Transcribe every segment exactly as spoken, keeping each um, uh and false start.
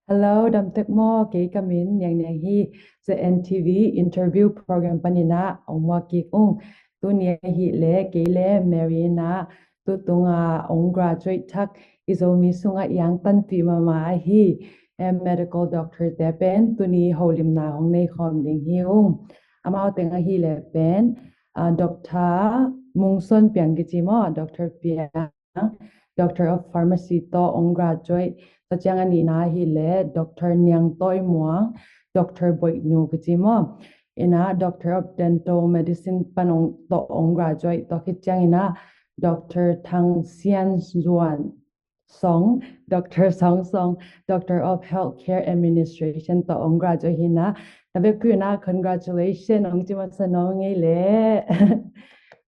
Hello, dam tek maw? Kei ka min Niang Niang hi. Za N T V interview program panin ah ong muak kik ung. Tuni ahih leh kei le Mary in ah tutung a ong graduate thak i Zomi sungah i angtanpih mahmah ahi, eh, medical doctor te pen tuni holimna hong nei khawm ding hi ung. Amau teng ahih leh pen, ah, Doctor Mung Suan Piang kici maw, Doctor Piang, Doctor of Pharmacy tawh ong graduate. Tua ciang a nihna ahih leh Doctor Niang Tawi Muang, Doctor Boih Nu kici maw. In ah Doctor of Dental Medicine pan ong, tawh ong graduate. Tua khit ciangin ah Doctor Thang Sian Zuan Song, Doctor Song Song, Doctor of Healthcare Administration tawh ong graduate hi in ah, na vekpi un ah congratulation ong ci masa nuam ing ei leh.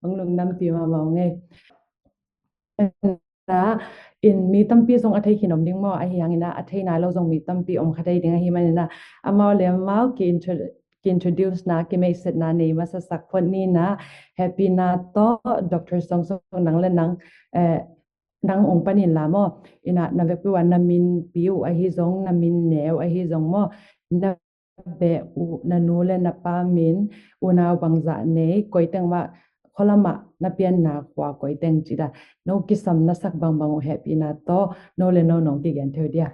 Ong lungdampih mahmah ung ei. Na, in mi tampi zong a thei khin om ding maw, ahi hangin ah a thei nai lo zong mi tampi om kha thei ding ahih manin ah, amau le amau ki intro-, ki introduce na, ki maisetna nei masasak phot ni. Na, hehpihna tawh Doctor Song Song, nang le nang, eh, nang ong panin la maw, in ah na vekpi un na minpi uh ahi zong, na min ne uh ahi zong maw, na beh uh, na nu le na pa min, unau bangzah nei, koi teng mah, khualam ah na pianna khua koi teng ci da, no kisam na sak bangbang uh hehpihna tawh no le no nong kigen thei uh dia.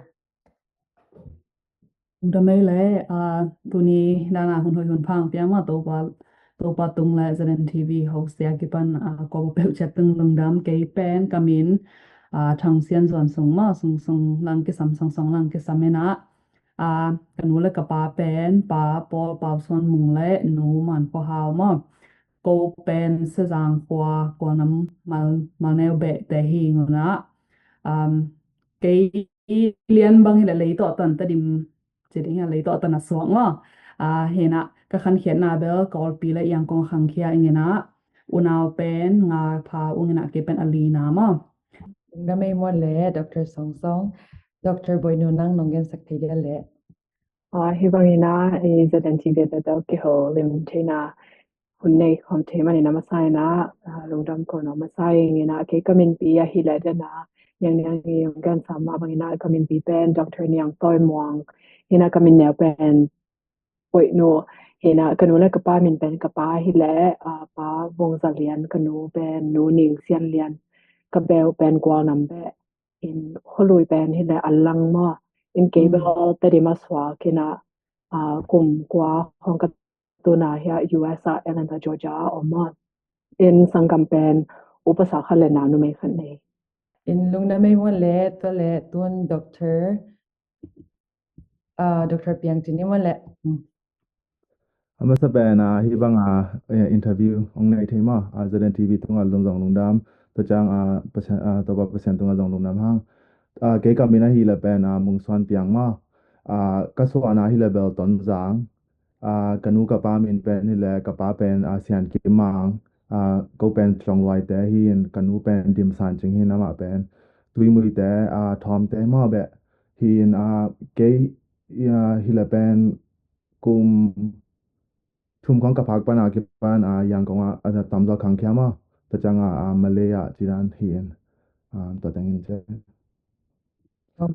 Lungdam ei leh, ah, tuni dan a hun hoih hun pha ong piak ma Topa, Topa tung le Z N T V host te a kipan, ah, ko peuh ciat tung lungdam. Kei pen ka min, ah, Thang Sian Zuan Sung maw, Sung Sung lang kisam, Song Song lang kisam in ah, ah, ka nu le ka pa pen, Pa Paul Pau Suan Mung le Nu Man Khua Hau maw. Ko pen Sezang khua, Kualnam Mal, Malneu beh te hi ung ah, um, kei lian bang hi leh lei tawh tan Tedim ci ding a, lei tawh tan a suak maw. Ah, hi in ah ka khankhiatna bel Kawlpi le Yangon khangkhia ing in ah, unau pen nga pha ung in ah kei pen a lina maw. Lungdam ei maw le Doctor Song Song, Doctor Boih Nu nang nong gensak thei dia le. Ah, hi bangin ah i Z N T V te tawh kiholim theihna hun nei khawm thei manin a masa in ah, ah, lungdam ko nuam masa ing in ah, kei ka minpi ahih leh den ah, Niang Niang i ong gensa mah bangin ah ka minpi pen Doctor Niang Tawi Muang hi in ah, ka min neu pen Boih Nu hi in ah, ka nu le ka pa min pen, ka pa ahih leh, ah, Pa Vung Za Lian, ka nu pen Nu Ning Sian Lian, ka beh uh pen Kualnam beh. In khualui pen hi leh a lang maw. In kei bel Tedim a suak in ah, ah, kum kua khawng ka tun ah hiah U S ah Atlanta, Georgia ah om maw. In sanggam pen upa sa khat le nau numei khat nei. In lungdam ei maw le, tua le tun Doctor, ah, Doctor Piang ci ni maw le. Hmm. A masa pen, ah, hi bang a, eh, interview ong nei thei maw, ah, Z N T V tungah lungdam, lungdam. Tua ciang, ah, Pasian, ah, Topa Pasian tungah zong lungdam hang. Ah, kei ka min ahih leh pen, ah, Mung Suan Piang maw. Ah, ka suahna ahih leh bel Tonzang. Ah, ka nu ka pa min pen hi leh, ka pa pen, ah, Sian Kim Mang. Ah, ko pen Tlong Luai te hi in, ka nu pen Dim San Cing hi in, amah pen Tuimui te, ah, Thawm te maw beh hi in, ah, kei, ah, hi leh pen kum thum khawng ka phak pan a kipan, ah, Yangon ah, ah, tamzaw khangkhia maw. Tua ciang a, ah, Malay ah ci dan hi in, ah, tua teng hi in ci.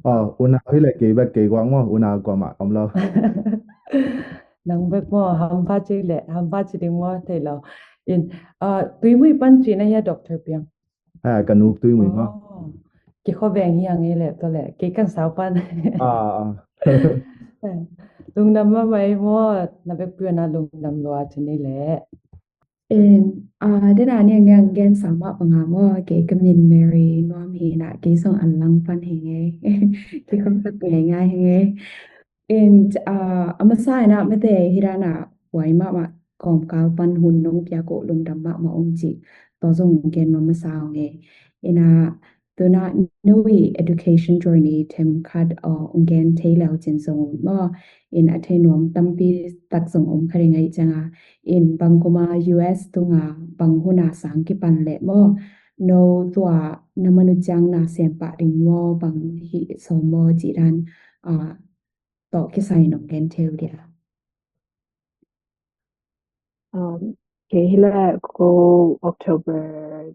Oh, unau hi leh kei bek kei guak maw, unau kuamah om lo. Nang bek maw, hampha ci leh, hampha ci ding maw, thei lo. In, ah, Tuimui pan ci na hia, Doctor Piang? Ah, ka nu Tuimui maw. Oh. Kei khua veng hi hang ei leh, tua leh, kei kan sau pan. Ah, ah. Lungdam mahmah ei maw, na vekpi un ah lungdam lua ci ni leh. Em, ah, dena Niang Niang gensa mah bang a maw, kei ka min Mary Nuam hi in ah, kei zong a lang pan hi ing ei. Kei khua khat ngai ngai hi ing ei. And, ah, a masa in ah mate hi dan a huai mahmah kawmkal pan hun nong piak uh lungdam mahmah ung ci, tua zong gen nuam masa ung ei. In ah, tu in ah no i education journey themkhat, ah, ong gen thei le uh cin zong maw. In a thei nuam tampi tak zong om kha ding ahih ciang a, in bang kum a U S tung a, bang hun a sang kipan leh maw, no tua na man uh ciang na sem pah ding maw, bang hih sawm maw ci dan, ah, tawh kisai nong gen thei uh dia. Um, Kei hi leh ko October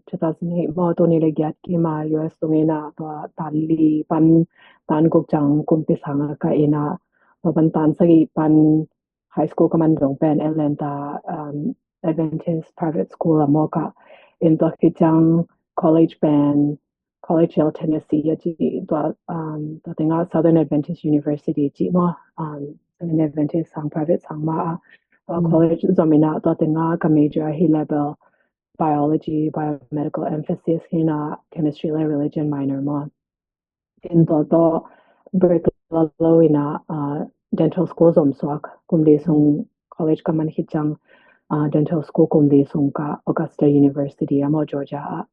two thousand eight maw, tul nih le giat kim a U S tung in ah, tua tan li pan tan guk ciang kumpi sang a ka in ah, tua pan tan sagih pan high school ka man dong pen Atlanta, um, Adventist Private School a maw ka in, tua khit ciang college pen College Hill, Tennessee a ci, tua, um, tua teng ah Southern Adventist University ci maw, um, Southern Adventist sang private sang mah a, tua college zom in ah tua teng ah ka major hi leh bel biology, biomedical emphasis hi in ah chemistry le religion minor maw. In tua tawh break lo in ah, uh, dental school zom suak, kum li sung college ka man khit ciang, uh, dental school kum li sung ka Augusta University a maw, Georgia ah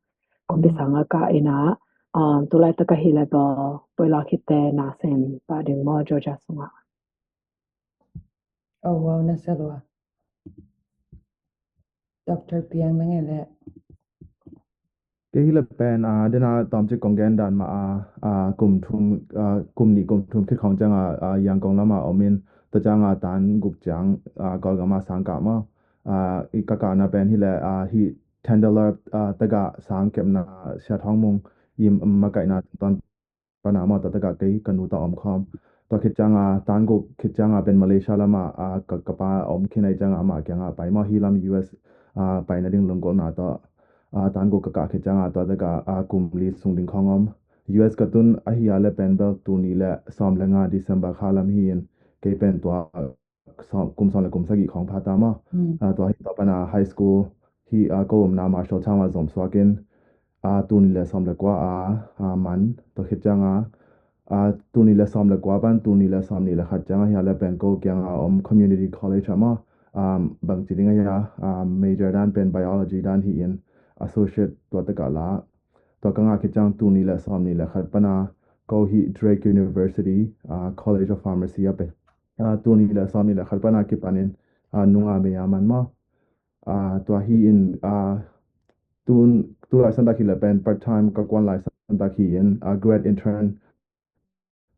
kumpi sang a ka in ah, um, tu laitak a hi leh bel poilawk khit teh na sem pah ding maw, Georgia sung ah. Oh wow, na sia lua. Doctor Piang na ngei leh. Kei hi leh pen, ah, dena tawmcik kong gen dan mah a, ah, kum thum, ah, kum nih kum thum khit khawng ciang a, ah, Yangon lam a om in, tua ciang a tan guk ciang, ah, Kawlgam a sang kah maw. Ah, i ka kahna pen hi leh, ah, hi Tenderloin, ah, teng ah sang kepna Sia Thawng Mung i makaihna tungtawn pan a maw, tua teng ah kei ka nu tawh om khawm. Tua khit ciang a tan guk khit ciang a pen Malaysia lam a, ah, ka, ka pa om khin ahih ciang a amah kiang a pai maw, hi lam U S, ah, paina ding lunggulhna tawh, ah, tan guk ka kah khit ciang a tua teng ah, ah, kum li sung ding khawng om. U S ka tun ahi a leh pen bel tul nih le sawm le nga December kha lam hi in, kei pen tua sawm, kum sawm le kum sagih khawng pha ta maw. Mm. Ah, tua hi tua pan a high school hi, ah, ko omna Marshall Town a zom suak in, ah, tul nih le sawm le kua a, ah, man, tua khit ciang a, ah, tul nih le sawm le kua pan tul nih le sawm nih le khat ciang a hi a leh pen ko kiang a om community college a maw, um, bangci ding a hi a, ah, major dan pen biology dan hi in, associate tua teng ah la. Tua ka ngah khit ciang tul nih le sawm nih le khat pan a ko hi Drake University, ah, College of Pharmacy a pen, ah, tul nih le sawm nih le khat pan a kipan in, ah, nung a mei a man maw. Ah, tua hi in, ah, tun, tu lai santak hi leh pen part time ka kuan lai santak hi in, ah, grad intern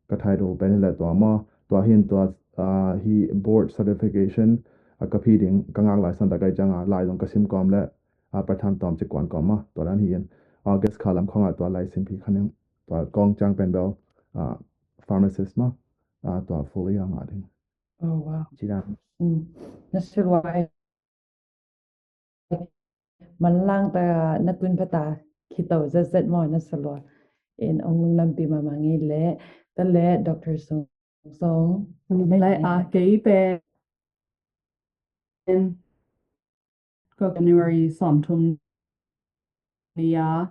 ka title pen hi leh tua maw. Tua hi in tua, ah, hi board certification, ah, ka phi ding ka ngak lai santak ahih ciang a lai zong ka sim kawm leh, ah, part time tawmcik kuan kawm maw. Tua dan hi in August kha lam khawng a tua lai sim phi kha ning, tua kawng ciang pen bel, ah, pharmacist maw. Ah, tua fully a ngah ding. Oh wow. Ci dan. Mm. Na sia lua. Manlang ta na tun pha ta khito zet zet maw, na sia lua. In ong lungdam pih mahmah ing ei. Tua leh Doctor Sung Sung. Lai a kei pen ko January sawmthum ni a,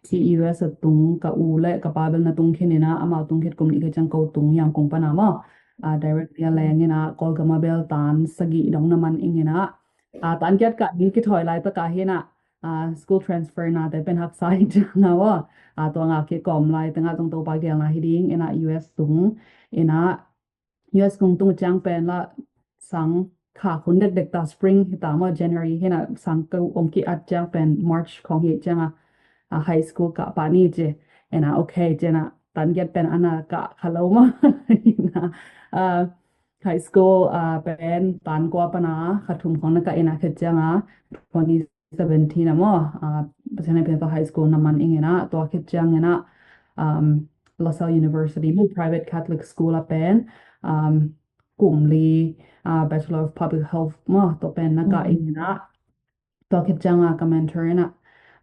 hi U S a tung, ka u le ka pa bel na tung khin in a, amau tung khit kum nih khit ciang ko tung Yangon pan a maw. Ah, direct a leng in a, Kawlgam a bel tan sagih dong na man ing in a. Ah, tan giat kah ding kithawi laitak a hi in a, ah, school transfer nate pen haksa hi ciang a maw. Ah, tua ngah kikawm lai teng ah zong Topa geelna hi ding in a, U S tung in a, U S kong tung ciang pen la sang kha khun dekdek ta, spring hi ta maw, January hi in a, sang ko ong ki-at ciang pen March khawng hi ciang a, ah, high school kah pah ni ci. In a, okay ci in a, tan giat pen ana kah kha lo maw. In a, ah, high school, ah, pen tan kua pan a kha thum khawng na kah in a, khit ciang a twenty seventeen a maw, ah, Pasian hehpihna tawh high school na man ing in a, tua khit ciang in a, um, La Salle University maw, private Catholic school a pen, um, kum li, ah, Bachelor of Public Health maw, tua pen na kah ing in a, tua khit ciang a ka mentor in a,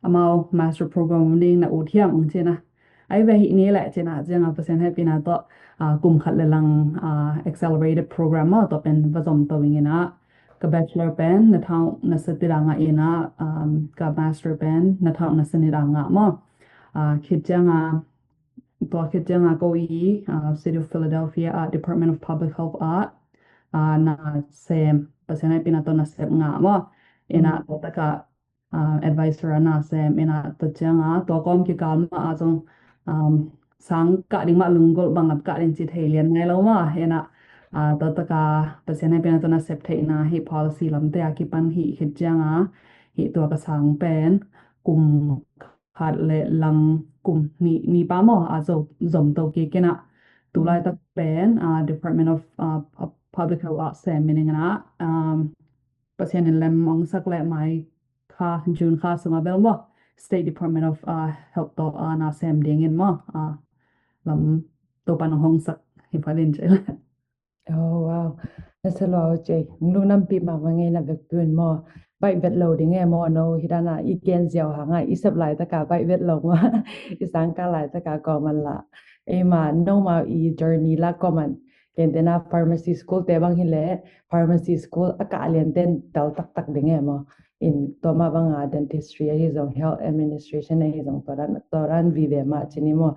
amau master program ding na ut hiam ong ci in a, ai ve hi ni leh ci in a, ciang a Pasian hehpihna tawh, ah, kum khat le lang, ah, accelerated program maw, tua pen va zom to ing in a, ka bachelor pen na thau na sa tit a ngah in a, um, ka master pen na thau na sa nih a ngah maw. Ah, khit ciang a, tua khit ciang a ko i, ah, City of Philadelphia, ah, Department of Public Health ah, ah, na sem, Pasian hehpihna tawh na sep ngah maw. In a, tua teng ah, ah, advisor a na sem in a, tua ciang a, tua kawm kikal mah a zong, um, sang kah ding mah lunggulh bang lam kah ding ci thei lian nai lo maw. In a, ah, tua teng ah Pasian hehpihna tawh na sep theihna hi policy lamte a kipan hi khit ciang a, hi tua ka sang pen kum khat le lang kum nih, nih pa maw, ah, zom, zom to kik in a. Tu laitak pen, ah, Department of, ah, Pub-, Public Health ah sem in ing in a, um, Pasian in lem ong sak leh mai kha, June kha sungah bel maw, State Department of, ah, Health tawh, ah, na sem dingin maw, ah, lam Topan ong hong sak hi phalin cih leh. Oh, wow. Na sa lua uh cei. Lungdampi mahmah ngei na vekpi un maw. Baih vet lo ding e maw, no hi dan a i gen ziau hang a i sep laitak a baih vet lo maw. I sangkah laitak a kawman la. Ei ma, no ma i journey la kawman. Ken te na pharmacy school te bang hi leh, pharmacy school a kah lian ten tel taktak ding e maw. In tua mah bang a dentistry ahi zong, health administration ahi zong, tua dan, tua dan vive mah ci ni maw.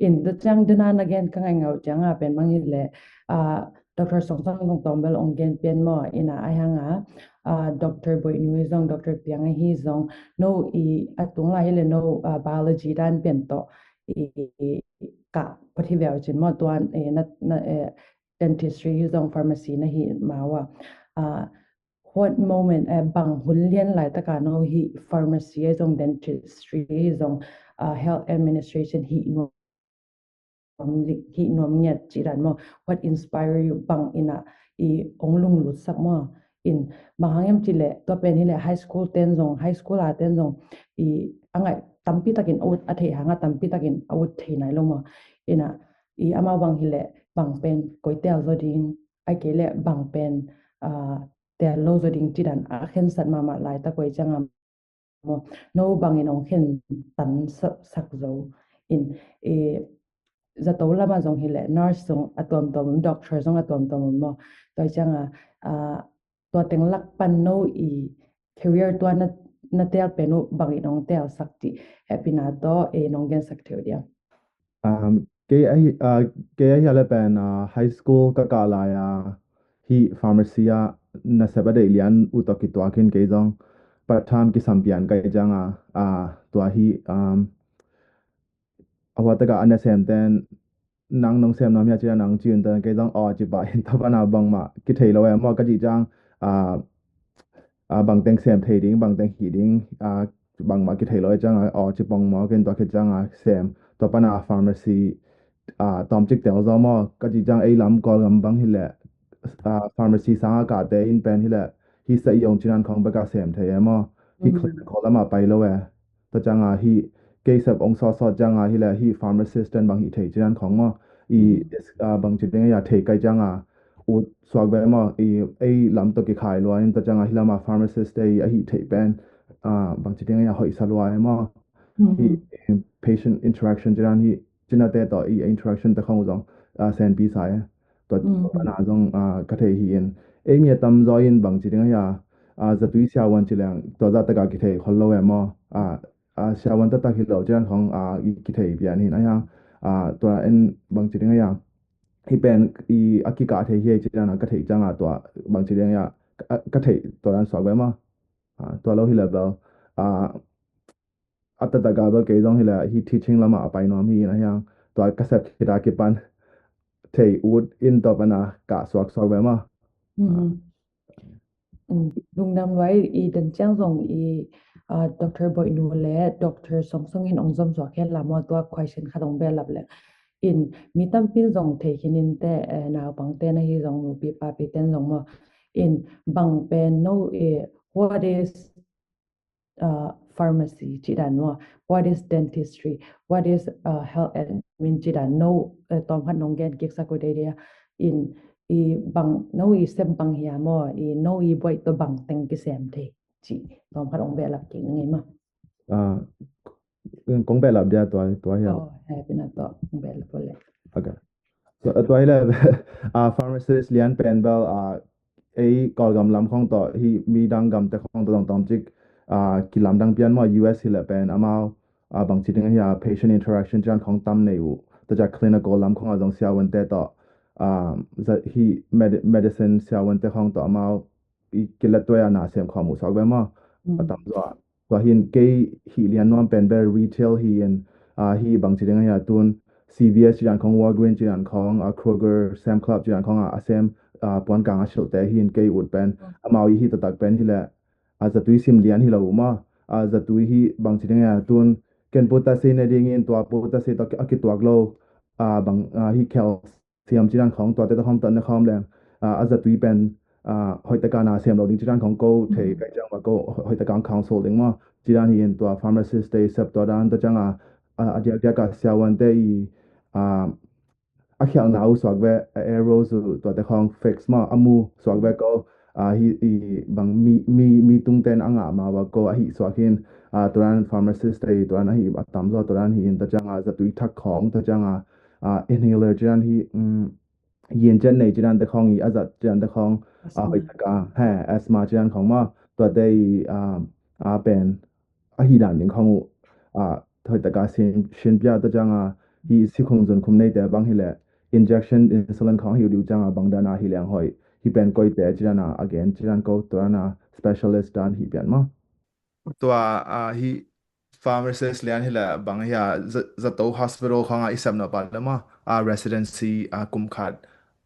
In tua ciang dena na gen ka ngaihngau ciang a pen bang hi leh, ah, Doctor Song Song Song Tawng bel ong gen pian maw, in a ai hang a, ah, Doctor Boih Nu hi zong, Doctor Piang ahi zong, no i a tung lai hi leh no, ah, biology dan pian tawh i, i kah phot hi ve uh cin maw, tuan, eh, na, na, eh, dentistry hi zong pharmacy na hi ma uh a. Ah, what moment, eh, bang hun lian laitak a no hi pharmacy ahi zong, dentistry ahi zong, ah, health administration hi nuam, hih nuam ngiat cih dan maw. What inspire you, bang in a i ong lunglut sak maw. In bang hang hiam cih leh, tua pen hi leh high school ten zong, high school a ten zong i a ngaih tampi takin a ut, a theih hang a tampi takin a ut thei nai lo maw. In a i amau bang hi leh bang pen koi tel zaw ding, ai kei leh bang pen, ah, tel lo zaw ding cih dan a khensat mahmah laitak uh ei ciang a maw. No bangin ong khentan sa-, sak zo in, eh, zato lam a zong hi leh nurse zong a tuamtuam om, doctor zong a tuamtuam om maw. Tua ciang a, ah, tua teng lak pan no i career tua na, na tel pen uh bangin ong tel sak cih hehpihna tawh, eh, nong gen sak thei uh diam. Um, kei ahi, ah, kei ahi a leh pen, ah, high school ka kah lai a, hih pharmacy a nasep a deih lian uh tawh kituak in kei zong part time kisam pian ka hih ciang a, ah, tua hi, um, a huatak a a nasem ten nang nong sem nuam hia ci-in nang ci-in ten kei zong aw ci pah in, tua pan a bangmah kithei lo e maw ka cih ciang, ah, ah, bangteng sem thei ding, bangteng hih ding, ah, bangmah kithei lo e ciang a, aw ci pong maw, ken tua khit ciang a sem, tua pan a pharmacy, ah, tawmcik tel zaw maw, ka cih ciang ei lam Kawlgam bang hi leh, ah, pharmacy sang a kahte in pen hi leh, hih sa i ong cih dan khong bek a sem thei e maw, hih clinical lam a pai lo e. Tua ciang a hih kei sep ong sawtsawt ciang a hi leh hih pharmacist ten bang hih thei cih dan khong maw. I, ah, bang ci ding a thei kai ciang a ut suak ve maw. I, ei lam tawh kikhai lua in tua ciang a hih lam a pharmacist te i a hih thei pen, ah, bang ci ding a hoih sa lua e maw. Hih, eh, patient interaction cih dan hih cinate tawh i interaction te khong zong, ah, senpi sa e. Tua, tua pan a zong, ah, ka thei hi in. Ei mi a tam zaw in bang ci ding a hia, ah, zatui siavuan ci leng tua zahtak a kithei khol lo e maw. Ah, ah, siavuan taktak hi lo cih dan khong, ah, i kithei pian hi in a hiang, ah, tua en bang ci ding a hia. Hih pen i a kikah thei hi cih dan a ka theih ciang a tua bang ci ding a hia, ka, ka theih tua dan suak ve maw. Ah, tua lo hi leh bel, ah, a taktak a bel kei zong hi leh hih teaching lam a a pai nuam hi in a hiang, tua ka sep khit a kipan thei ut in tua pan a kah suaksuak ve maw. Mm, lungdam lua i, i den ciang zong i, ah, Doctor Boih Nu leh Doctor Song Song in ong zom suak hen la maw, tua question khat ong behlap leng. In mi tampi in zong thei khin in teh, eh, naupangte na hi zong, nupi papi ten zong maw. In bang pen no, eh, what is, uh, pharmacy cih dan maw, what is dentistry, what is, uh, health admin cih dan, no, uh, tawm khat nong gen kik sak uh dei dei a. In i bang, no i sem bang hia maw, i no i buaih tawh bang teng kisem thei cih tawm khat ong behlap kik ngei maw. Ah, kong behlap dia tua, tua hia. Oh, hehpihna tawh ong behlap uh leh. Okay. So, tua hi leh, ah, pharmacist lian pen bel, ah, ei Kawlgam lam khong tawh hih midang gamte khong tawh zong tawmcik, ah, kilamdang pian maw. U S hi leh pen amau, ah, bang ci ding a hia, patient interaction cih dan khong tam nei uh. Tua ciang clinical lam khong a zong siavuante tawh, ah, hih med-, medicine siavuante khong tawh amau i kilet tuai a na sem khawm uh suak ve maw. A tam zaw a. Tua hi in kei hih lian nuam pen bel retail hi in, ah, hih bang ci ding a hia, tun C V S cih dan khong, Walgreens cih dan khong, ah, Kroger, Sam's Club cih dan khong, ah, a sem, ah, puan kang a silhte hi in kei ut pen. Amau i hih taktak pen hi leh, ah, zatui sim lian hi lo uh maw. Ah, zatui hih bang ci ding a hia, tun ken potassium ne ding in tua potassium tawh a kituak lo, ah, bang, ah, hih calcium siam cih dan khong tuate tawh khawm tawh ne khawm leng, ah, a zatui pen, hoih taka na sem lo ding ci dan khong ko thei kai ciang va ko hoih taka counsel ding maw. Ci dan hi in tua pharmacist te i sep tua dan ta ciang a, a diakdiak a siavuante i a khialhna uh suak ve, a arrows uh tuate khong fix maw, a mu suak ve ko. Hi i bang mi, mi, mi tungten a ngah ma va ko ahi suak hin, turan pharmacist te i turan ahi a tamzaw turan hi in ta ciang a zatui thak khong ta ciang a, inhaler ci dan hi, yin cian nei ci dan te khong i a zat ci dan te khong, hoih taka he asthma ci dan khong maw, tuate i a pen ahi dan ding khong uh hoih taka sin, sin pia ta ciang a, hi sikhum zun khum nei te bang hi le injection insulin khong hi uh diu ciang a bang dan a hi leng hoih, hi pen koi te ci dan a again ci dan ko turan a specialist dan hi pian maw. Tua hi pharmacist lian hi le bang hi a, zato hospital khong a i sep na pa le maw, a residency a kum khat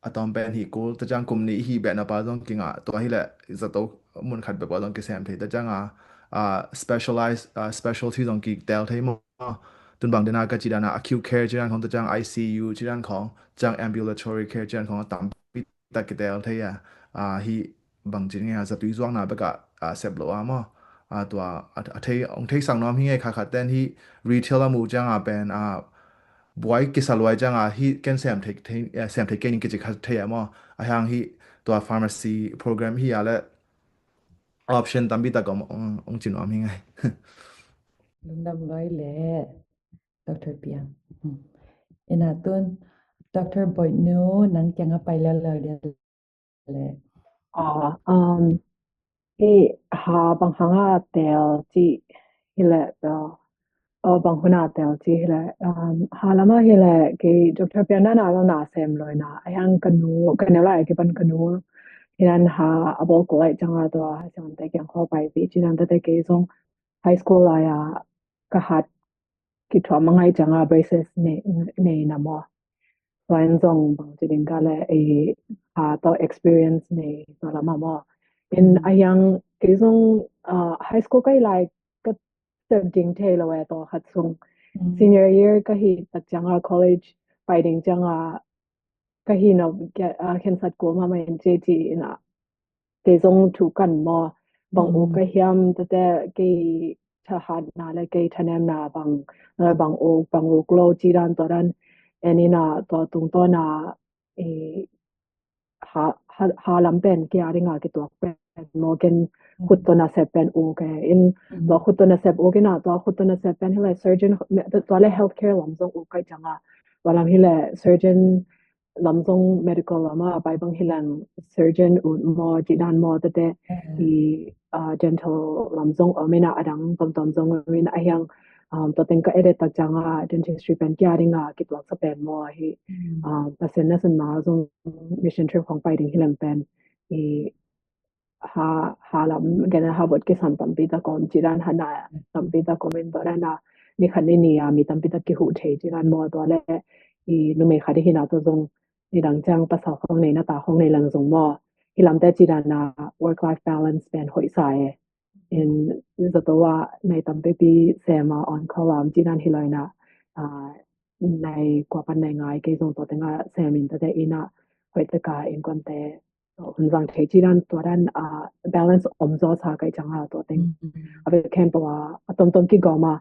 a tom pen hi kul ta ciang kum nih hi beh na pa zong ki ngah tua hi le zato mun khat beh pa zong ki sem thei ta ciang a, specialized specialty zong ki tel thei maw. Tun bang dena ka ci dan a acute care ci dan khong ta ciang I C U ci dan khong ciang ambulatory care ci dan khong a tampi tak ki tel thei a, hi bang ci nge a zatui zuakna bek a sep lo a maw. Tua a thei ong thei sang nuam hi nge kha khat ten hi retail a mu ciang a pen a buai kisa luai ciang a hi ken sem thei, sem thei kei ning kici kha thei a maw. A hiang hi tua pharmacy program hi a le option tampi tak om ong ci nuam hi ngai. Lungdam luai le Doctor Piang. Ina tun Doctor Boitnu nang kiang a pai lel lel dia le. Hi ha bang hanga tel ci hi le, bang huna tel ci hi le, ha lama hi le ki Doctor Piang na na lo na sem loi na a hiang ka nu ka ne lai ki ban ka nu hi nan ha a bol ko lai ciang a tua ha siang te kiang kho pai pi ci nan ta te ki zong high school lai a ka hat ki thuam a ngai ciang a braces nei na maw. Tua in zong bang ci ding ka le ei a to experience nei tua lama maw. In a hiang kei zong high school kai lai ka sep ding thei lo e to khat sung. Senior year ka hi tak ciang a college pai ding ciang a ka hi no khensat kul mama in ci ci in a kei zong thu kan maw bang uk ka hiam ta te kei thahatna le kei thanemna bang bang uk bang uk lo ci dan tua dan en ina tua tungtawn a ha lam pen kia ding a kituak pen maw ken khut tawh na sep pen uk e in tua khut tawh na sep uk ina tua khut tawh na sep pen hi le surgeon tua le healthcare lam zong uk kai ciang a tua lam hi le surgeon lam zong medical lam a pai bang hi leng surgeon ut maw ci dan maw ta te i dental lam zong om ina a dang tomtom zong om ina a hiang tua teng ka edit tak ciang a dentistry pen kia ding a kituak sa pen maw hi. Pasian na sun ma zong mission trip khong pai ding hi leng pen i ha ha lam gen ha bot kisan tampi tak om ci dan ha na tampi tak om in tua dan a ni khat ni ni a mi tampi tak ki hu thei ci dan maw tua le i numei khat hi na tua zong ni dang ciang pasal khong nei na ta khong nei lang zong maw hi lam te ci dan a work life balance pen hoih sa e. In zato a nei tampi pi sem a on call lam ci dan hi loi na nai kua pan nai ngai kei zong tua teng a sem in ta te ina hoih taka in kon te hun zang thei ci dan tua dan balance om zaw sa kai ciang a tua teng a ve ken pua a tomtom ki gawm a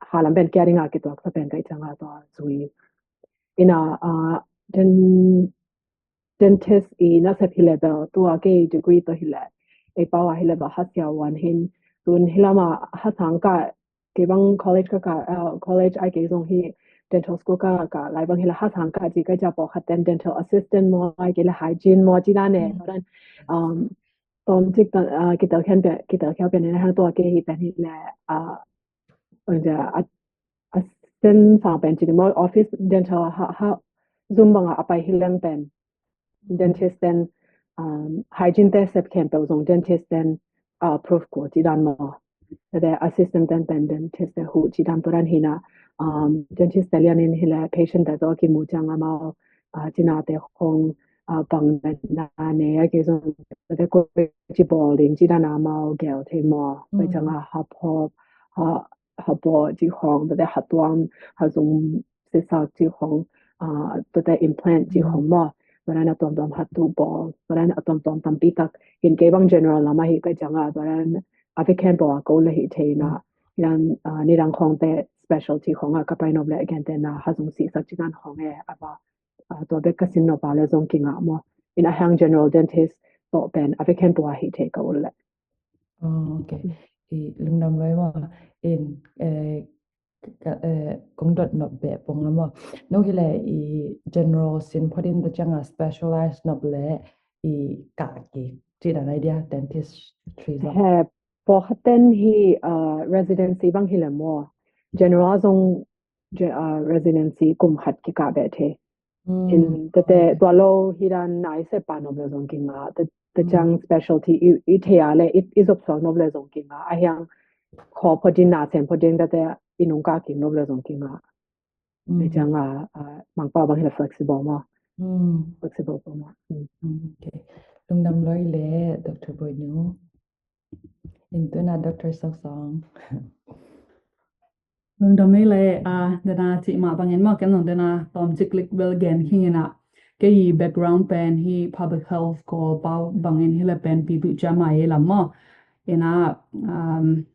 ha lam pen kia ding a kituak sa pen kai ciang a tua zui ina den dentist i nasep hi le bel tua kei degree tawh hi le ei pau a hi le bel ha sia wan hin tun hi lam a ha sang ka kei bang college ka ka college ai kei zong hi dental school ka ka lai bang hi le ha sang ka ci kai cia pawh khat ten dental assistant maw ai kei le hygiene maw ci dan e dan tom cik kitel khian kitel khiau pian in hang tua kei hi pen hi le a a sen sang pen ci ni maw office dental ha ha zum bang a a pai hi leng pen dentist ten hygiene te sep khempeuh zong dentist ten approve ko ci dan maw. Te assistant ten pen dentist te huh ci dan tua dan hi na dentist te lian in hi le patient te tawh ki mu ciang amau cina te khong bang na ne a ki zong te ko ci bawl ding ci dan amau gel thei maw. Pai ciang a hap hop ha bawh ci khong tua te ha tuam ha zung sisak ci khong tua te implant ci khong maw. tua dan a tuamtuam hat tu bawl, tua dan a tuamtuam tampi tak. Hin kei bang general lam ahi ka ciang a, tua dan a vekan bawl a ko le hi thei na, hi dan, ah, nidang khawngte specialty khawng a ka pai nop le a gente na ha zong sihsak ci dan khawng e, a va, ah, tua bek ka sin nop a le zong kingah maw. In a hang general dentist tawh pen a vekan bawl a hi thei ka ul le. Oh, okay. I lungdam loi maw. In, eh, ka, eh, kong dot nop beh pong a maw. No hi le i general sin phot in tua ciang a specialized nop le i kah ki. Ci dan idea dentistry zong. He, pawlkhat ten hi, uh, residency bang hi le maw. General zong ge-, uh, residency kum khat kikah beh thei. Mm. In tete tua lo hi dan nai se pa nop le zong kingah. Te, te ciang specialty i, i thei a le i, i zop suak nop le zong kingah. A hiang khaw phot in na sem phot in tete i nung kah kik nop le zong kingah. Te ciang a, a, Mangpau bang hi le flexible maw. Mm. Flexible pau maw. Mm. Mm, okay. Lungdam loi le Doctor Boinu. In tu na Doctor Sok Song. Lungdam ei le, ah, dena cih mah bangin maw, ken zong dena tawm ciklik bel gen khing in a. Kei background pen hi public health ko pau bangin hi le pen pi tu ciama ei lam maw. In a, um,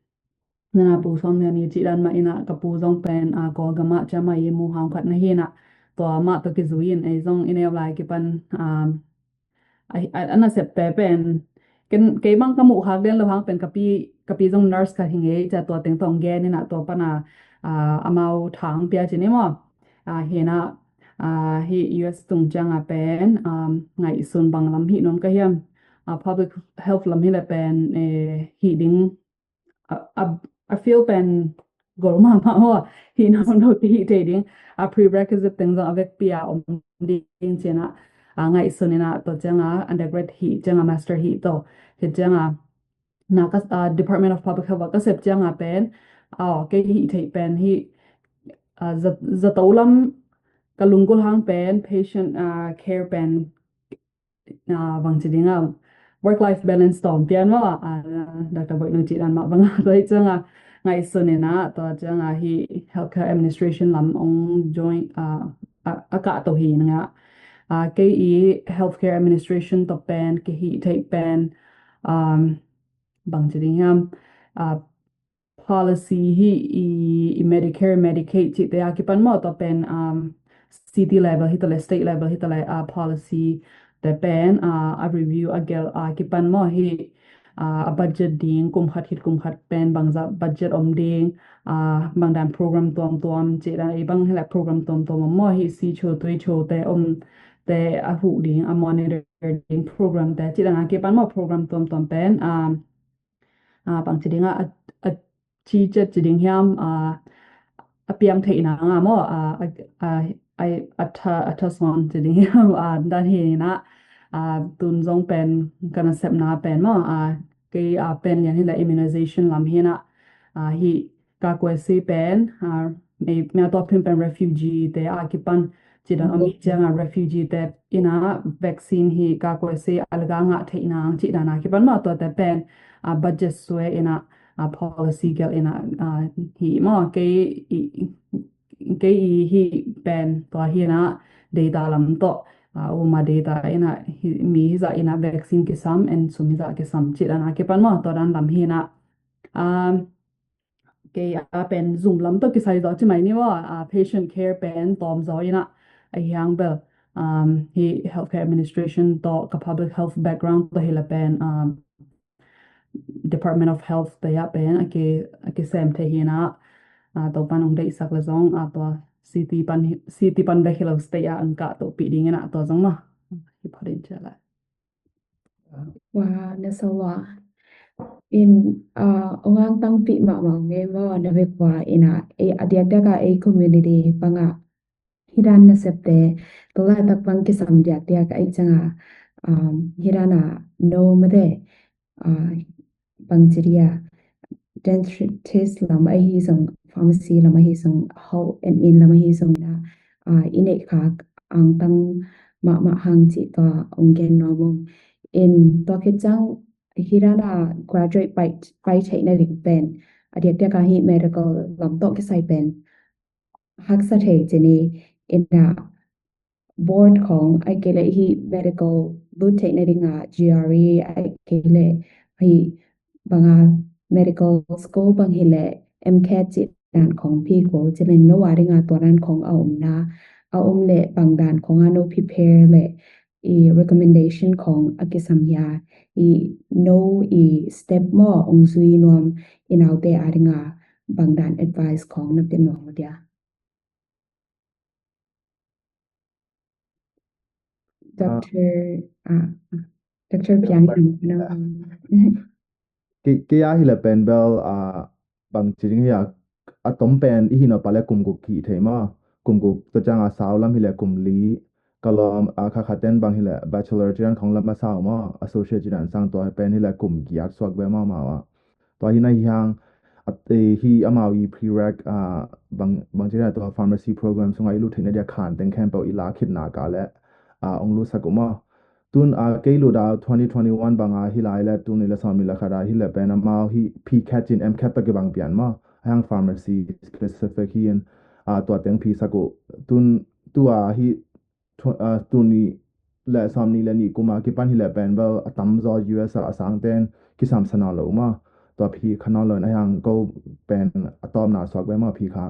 dena pu sawm nia ni cih dan mah in a ka pu zong pen, ah, Kawlgam ah ciama ei mu hang khat na hi in a. Tua mah tua kizui in ei zong i neu lai kipan, um, a, a, a nasepte pen ken, kei bang ka muh khak den lo hang pen ka pi, ka pi zong nurse khat hi ngei, cia tua teng tawh gen in a tua pan a, ah, amau thang pia ci ni maw. Ah, hi na, ah, hi U S tung ciang a pen, um, ngaihsun bang lam hi nuam ka hiam. Ah, public health lam hi le pen, eh, hi ding a, a, a field pen gol mahmah maw, hi nawn lo te hi thei ding. A prerequisite teng zong a vekpi a om ding ci in a, a ngaihsun in a tua ciang a undergrad hi ciang a master hi tawh hi ciang a na ka, a, Department of Public Health a ka sep ciang a pen, a, kei hi thei pen hi, a, za, zato lam ka lunggulh hang pen patient, a, care pen, ah, bang ci ding a, work-life balance tawm pian maw, ah, Doctor Boinu cih dan mah bang a tua hi ciang a ngaihsun in a, tua ciang a hi healthcare administration lam ong join, ah, a, a kah to hi na nga. Ah, kei i healthcare administration tawh pen, kei hi thei pen, um, bang ci ding hiam, ah, policy hi i, i Medicare, Medicaid cihte a kipan maw tua pen, um, city level hi ta le, state level hi ta le, uh, policy te pen, uh, a review a gelh a kipan maw hi, uh, a budget ding kum khat khit kum khat pen bangzah budget om ding, uh, bang dan program tuamtuam cih dan ei bang hi le program tuamtuam om maw hi si cho tui cho te om te a huh ding a monitor ding program te cih dan a kipan maw program tuamtuam pen, um, ah, bang ci ding a, a, a ci ciat ci ding hiam, ah, a piang theihna nga maw, ah, a, a, a, a tha, a tha sawn ci ding hiam, ah, dan hi na, ah, tun zong pen ka nasepna pen maw, ah, kei, ah, pen lian hi le immunization lam hi na, ah, hi ka kuasi pen, ah, mei, mei a tua phin pen refugee te a kipan ci dan om hi ciang a refugee te in a vaccine hi ka kuasi a laga ngah theih nang ci dan a kipan maw tua te pen, ah, budget sue in a, ah, policy gelh in a, ah, hi maw kei i, kei i hi pen tua hi na data lam tawh, ah, uma data in a hi, mi hi zah in a vaccine kisam and sum hi zah kisam ci dan a kipan maw tua dan lam hi na, um, kei a pen zum lam tawh kisai zaw ci mai ni maw, ah, patient care pen tawm zaw in a, a hiang bel, um, hi healthcare administration tawh ka public health background tawh hi le pen, um, Department of Health te a pen a ki, a kisem thei hi na, ah, Topan ong deihsak le zong, ah, tua city pan hi, city pan bek hi lo state a ang kah to pi ding in a tua zong maw. Hi pha din cia le. Wa, na sa wa. In, ah, ong angtang pi mahmah ngei maw, na vek wa in a, e, a diakdiak a ei community pang a hi dan nasepte, tua laitak pang kisam diakdiak a ei ciang a, um, hi dan a no mate, ah, bang ci dia, dentist lam ahi zong, pharmacy lam ahi zong, hau admin lam ahi zong na, ah, i neih khak angtang mahmah hang ci tua ong gen nuam ung. In tua khit ciang hi dan a graduate pai, pai theihna ding pen, a diakdiak a hi medical lam tawh kisai pen haksa thei ci ni in a, board khawng, ahih kei leh hih medical lut theihna dingah G R E, ahih kei leh hih banga medical school bang hi leh MCAT cih dan khawng phi kul, ci leng no a dingah tua dan khawng a omna a om leh bang dan khawng a no prepare leh i recommendation khawng a kisam hia, i no i step maw ong zui nuam i naute a dingah bang dan advice khawng na pia nuam uh dia? Doctor, ah, Doctor Piang in, no. Kei, kei a hi leh pen bel, ah, bang ci ding hi a, a tom pen i hi no pa leh kum guk hi thei maw. Kum guk tua ciang a sau lam hi leh kum li. Ka lawm, ah, kha kha ten bang hi leh bachelor ci dan khawng lam a sau maw. Associate ci dan sang tua pen hi leh kum giat suak ve maw maw a. Tua hi na hi hang, a, e, hi amau i prereq, a, bang, bang ci na tua pharmacy program sungah i lut theihna dia khan teng khempeuh i la khitna ka leh, a, ong lutsak uh maw. Tun, a, kei lut a twenty twenty-one bang a hi lai leh tun i la sawm i la khat a hi leh pen amau hi PCAT cin MCAT tawh kibang pian maw. A hang pharmacy specific hi in, a, tua teng phi sak uh. Tun, tua hi tw-, ah, tul nih leh sawmnih leh nih kum a kipan hi leh pen bel a tamzaw U S a a sangten kisam sa nawn lo uh maw. Tua phi kha nawn lo in a hiang ko pen a tawpna suak ve maw phi kha.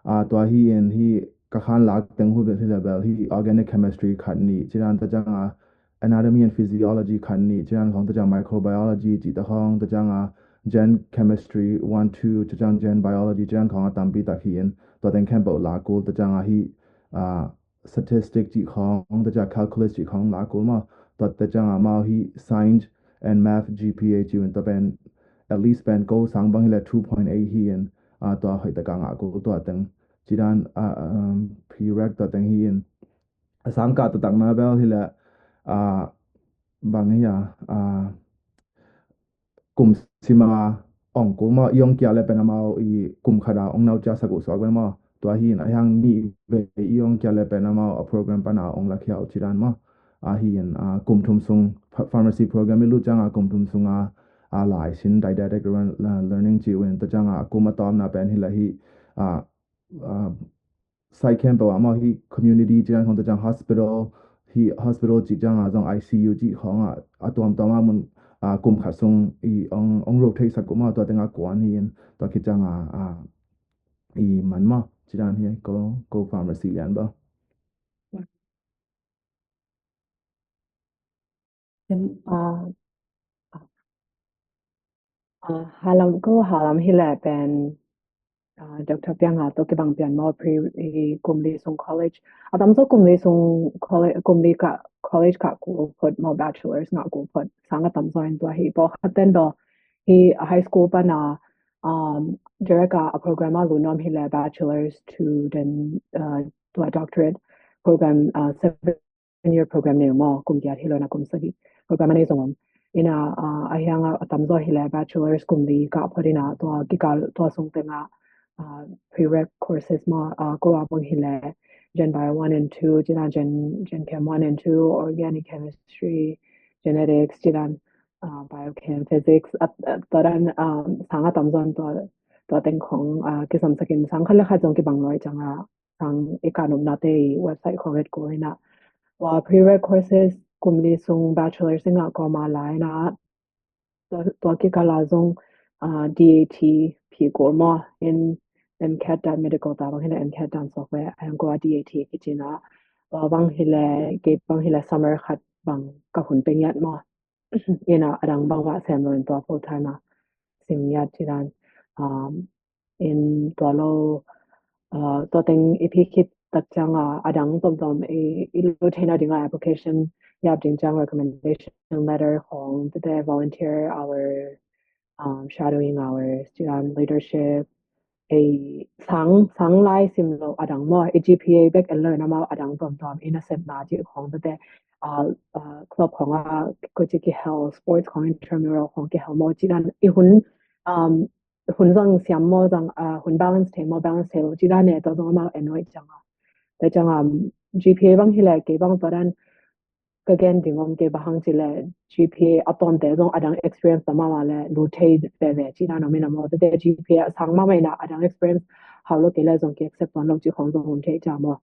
Ah, tua hi in hi ka khan lak teng hu bel hi leh bel hi organic chemistry khat nih, ci dan ta ciang a anatomy and physiology khat nih, ci dan khawng ta ciang microbiology, ci ta khawng ta ciang a gen chemistry one two, ci ciang gen biology, ci dan khawng a tampi tak hi in tua teng khempeuh lak kul ta ciang a hi, ah, statistic cih khawng, ta ciang calculus cih khawng lak kul maw. Tua ta ciang a amau hi science and math G P A ci un tua pen at least pen ko sang bang hi leh two point eight hi in, ah, tua hoih ta ka ngah kul tua teng. Ci dan, ah, um, prereq tua teng hi in. A sang ka ta takna bel hi leh, ah, bang hi a, ah, kum sim a ong kul maw, i ong kia leh pen amau i kum khat a ong nau cia sak uh suak ve maw. Tua hi in a hiang nih vei i ong kia leh pen amau a program pan a ong lakhia uh ci dan maw. A hi in, a, kum thum sung pha-, pharmacy program i lut ciang a kum thum sung a, a, lai sin didactic learn-, learning ci uh in ta ciang a kum a tawpna pen hi leh hi, a, a, site khempeuh ah maw hi community ci dan khawng ta ciang hospital, hi hospital ci ciang a zong I C U ci khawng ah a tuamtuam ah mun, ah, kum khat sung i ong, ong rotate sak uh maw tua teng ah kuan hi in tua khit ciang a, ah, i man maw ci dan hi ko, ko pharmacy lian bel. Then, uh, uh, halam ko halam hi leh pen, uh, Doctor Piang a to kibang pian maw pre, i kum li sung college. A tam so kum li sung college, kum li ka college ka ku phot maw bachelors nga ku phot. Sang a tam so in tua hi po haten do hi high school pan a, um, direct a, a program a lunom hi leh bachelors to then, uh, tua doctorate program, uh, seven year program nei maw, kum giat hi lo na kum sagih program a nei zong om. Ina, ah, a hiang a, a tam zaw hi leh bachelors kum li ka phot ina tua kikal tua sung teng ah, ah, prereq courses maw, ah, ko a bang hi leh Gen Bio one and two, ci dan Gen, Gen Chem one and two, organic chemistry, genetics, ci dan, ah, biochem, physics, ah, ah, tua dan, ah, sang a tam zaw tua, tua teng khawng, ah, kisam sak in sang khat leh khat zong kibang lo i ciang a sang i ka nopnate i website khawng et kul ina. Tua prereq courses kum li sung bachelors i ngah kawm a lai ina. Tua, tua kikal a zong, ah, D A T phi kul maw in MCAT dan medical ta bang hi leh MCAT dan suak ve a hiang ko a D A T kici ina. Tua bang hi leh, kei bang hi leh summer khat bang ka hun peng ngiat maw. Ina a dang bang mah sem lo in tua full time a sim ngiat ci dan. Um, in tua lo, uh, tua teng i phi khit tak ciang a, a dang tomtom i, i lut theihna ding a application i ap ding ciang recommendation letter khawng tete, volunteer hour, um, shadowing hours, ci dan leadership, ei sang, sang lai sim lo a dang maw, i G P A bek en lo in amau a dang tomtom i nasepna ci khawng tete, uh, uh, club khawng a ko ci kihel, sports khawng intramural khawng kihel maw, ci dan i hun, um, hun zang siam maw zang, ah, hun balance thei maw balance thei lo ci dan ne tua zong amau en lo i ciang a. Tua ciang a, um, G P A bang hi leh kei bang tua dan ka gen ding om kei bang hang ci leh G P A a tawmte zong a dang experience ta mahmah leh lut thei veve ci dan om ina maw. Tua te G P A a sang mahmah ina a dang experience hau lo kei leh zong ki accept tuan lo ci khawng zong om thei cia maw.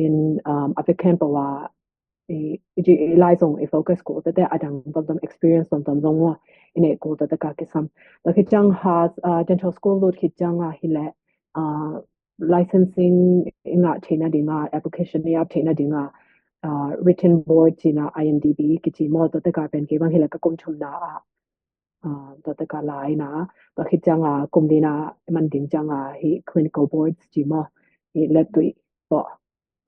in, um, a vekhen pawa i, i, i lai zong i focus ko tete adang tomtom experience tomtom zong wa i ne ko tete ka kisam. Tua khit ciang ha, uh, dental school lut khit ciang a hi le, uh, licensing i ngah theihna ding a, application i ap theihna ding a, uh, written board cina I N D B kici maw, tua teka pen kei bang hi le ka kum thumna a, uh, tua teka lai na, tua khit ciang a kum lina man ding ciang a hi clinical boards ci maw, hi lettui tua,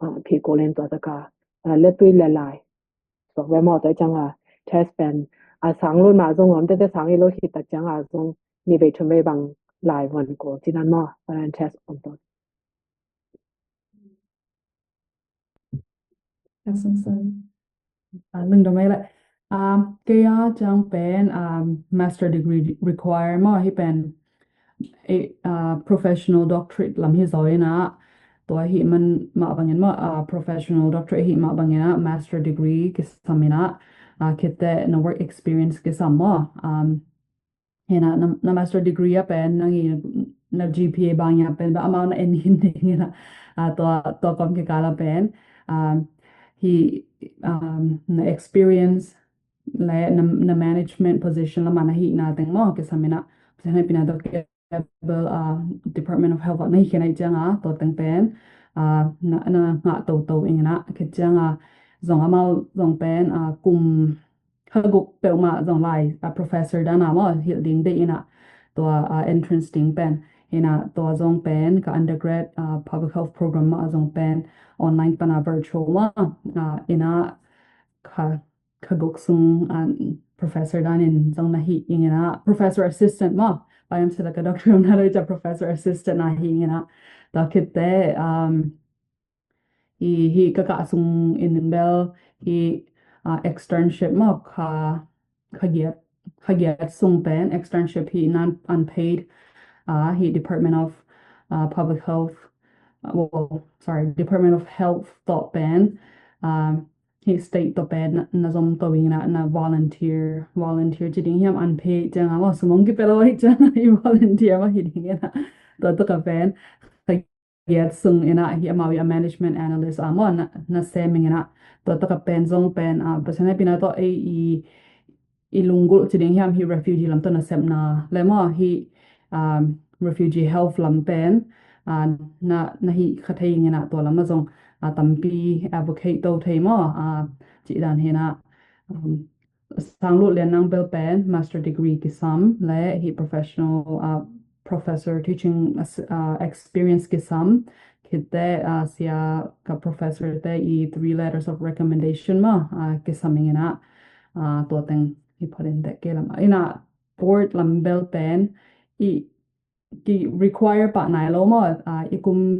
uh, phi ko len tua teka, uh, lettui le lai. So ve maw, tua ciang a test pen a sang lut ma zong om tete sang i lut khit tak ciang a zong ni vei thum vei bang lai von ko cinan maw, tua test om tua. Ka sungsun. Ah, lungdam ei le. Um, kei a ciang pen, um, master degree require maw, hi pen, eh, uh, professional doctorate lam hi zaw ina. Tua hi man mah bangin maw, uh, professional doctorate hi mah bangin a master degree kisam ina. Uh, khit teh na work experience kisam maw. Um, Hena na, na master degree a pen nang i na G P A bang a pen ba amau na en hin ding ina. Ah, tua, tua kom kikal a pen, um, hi, um, na experience le na, na management position la man a hi na teng maw kisam ina. Sena pina tua ke bel, ah, Department of Health na hi kena i ciang a tua teng pen, ah, na, na ngah toto ing ina. Khit ciang a zong amau zong pen, ah, kum kha guk peuhmah zong lai, ah, professor dan a maw hilh ding deih ina tua, ah, entrance ding pen ina tua zong pen ka undergrad, ah, public health program mah zong pen online pan a virtual mah, ah, ina kha, kha guk sung, ah, professor dan in zong na hi ing ina professor assistant mah. Payam sila ka doctor na doi ca professor assistant na hi ing ina tua khit teh, um, hi, hi ka kah sung in bel hi, ah, externship maw kha, kha giat, kha giat sung pen externship hi nan unpaid, ah, hi Department of, ah, Public Health, ah, well, sorry, Department of Health tawh pen, ah, hi state tawh pen na, na zom to ing na, na volunteer, volunteer ci ding hiam unpaid ciang a maw sumong kipelo hi ciang a hi volunteer maw hi ding ina. Tua tua ka pen kha giat sung ina hi amau i a management analyst a maw na, na sem ing ina. Tua tua ka pen zong pen, ah, Pasian hehpihna tawh ei i, i lunggulh ci ding hiam hi refugee lam tawh na sepna le maw hi, um, refugee health lam pen, ah, na, na hi kha thei ing ina tua lam a zong, ah, tampi advocate to thei maw, ah, ci dan hi ina, um, sang lut lian nang bel pen master degree kisam le hi professional, ah, professor teaching as-, ah, experience kisam. Khit teh, ah, sia ka professor te i three letters of recommendation maw, ah, kisam ing ina, ah, tua teng hi pha den teh kei lam a ina board lam bel pen i ki require pah nai lo maw, ah, i kum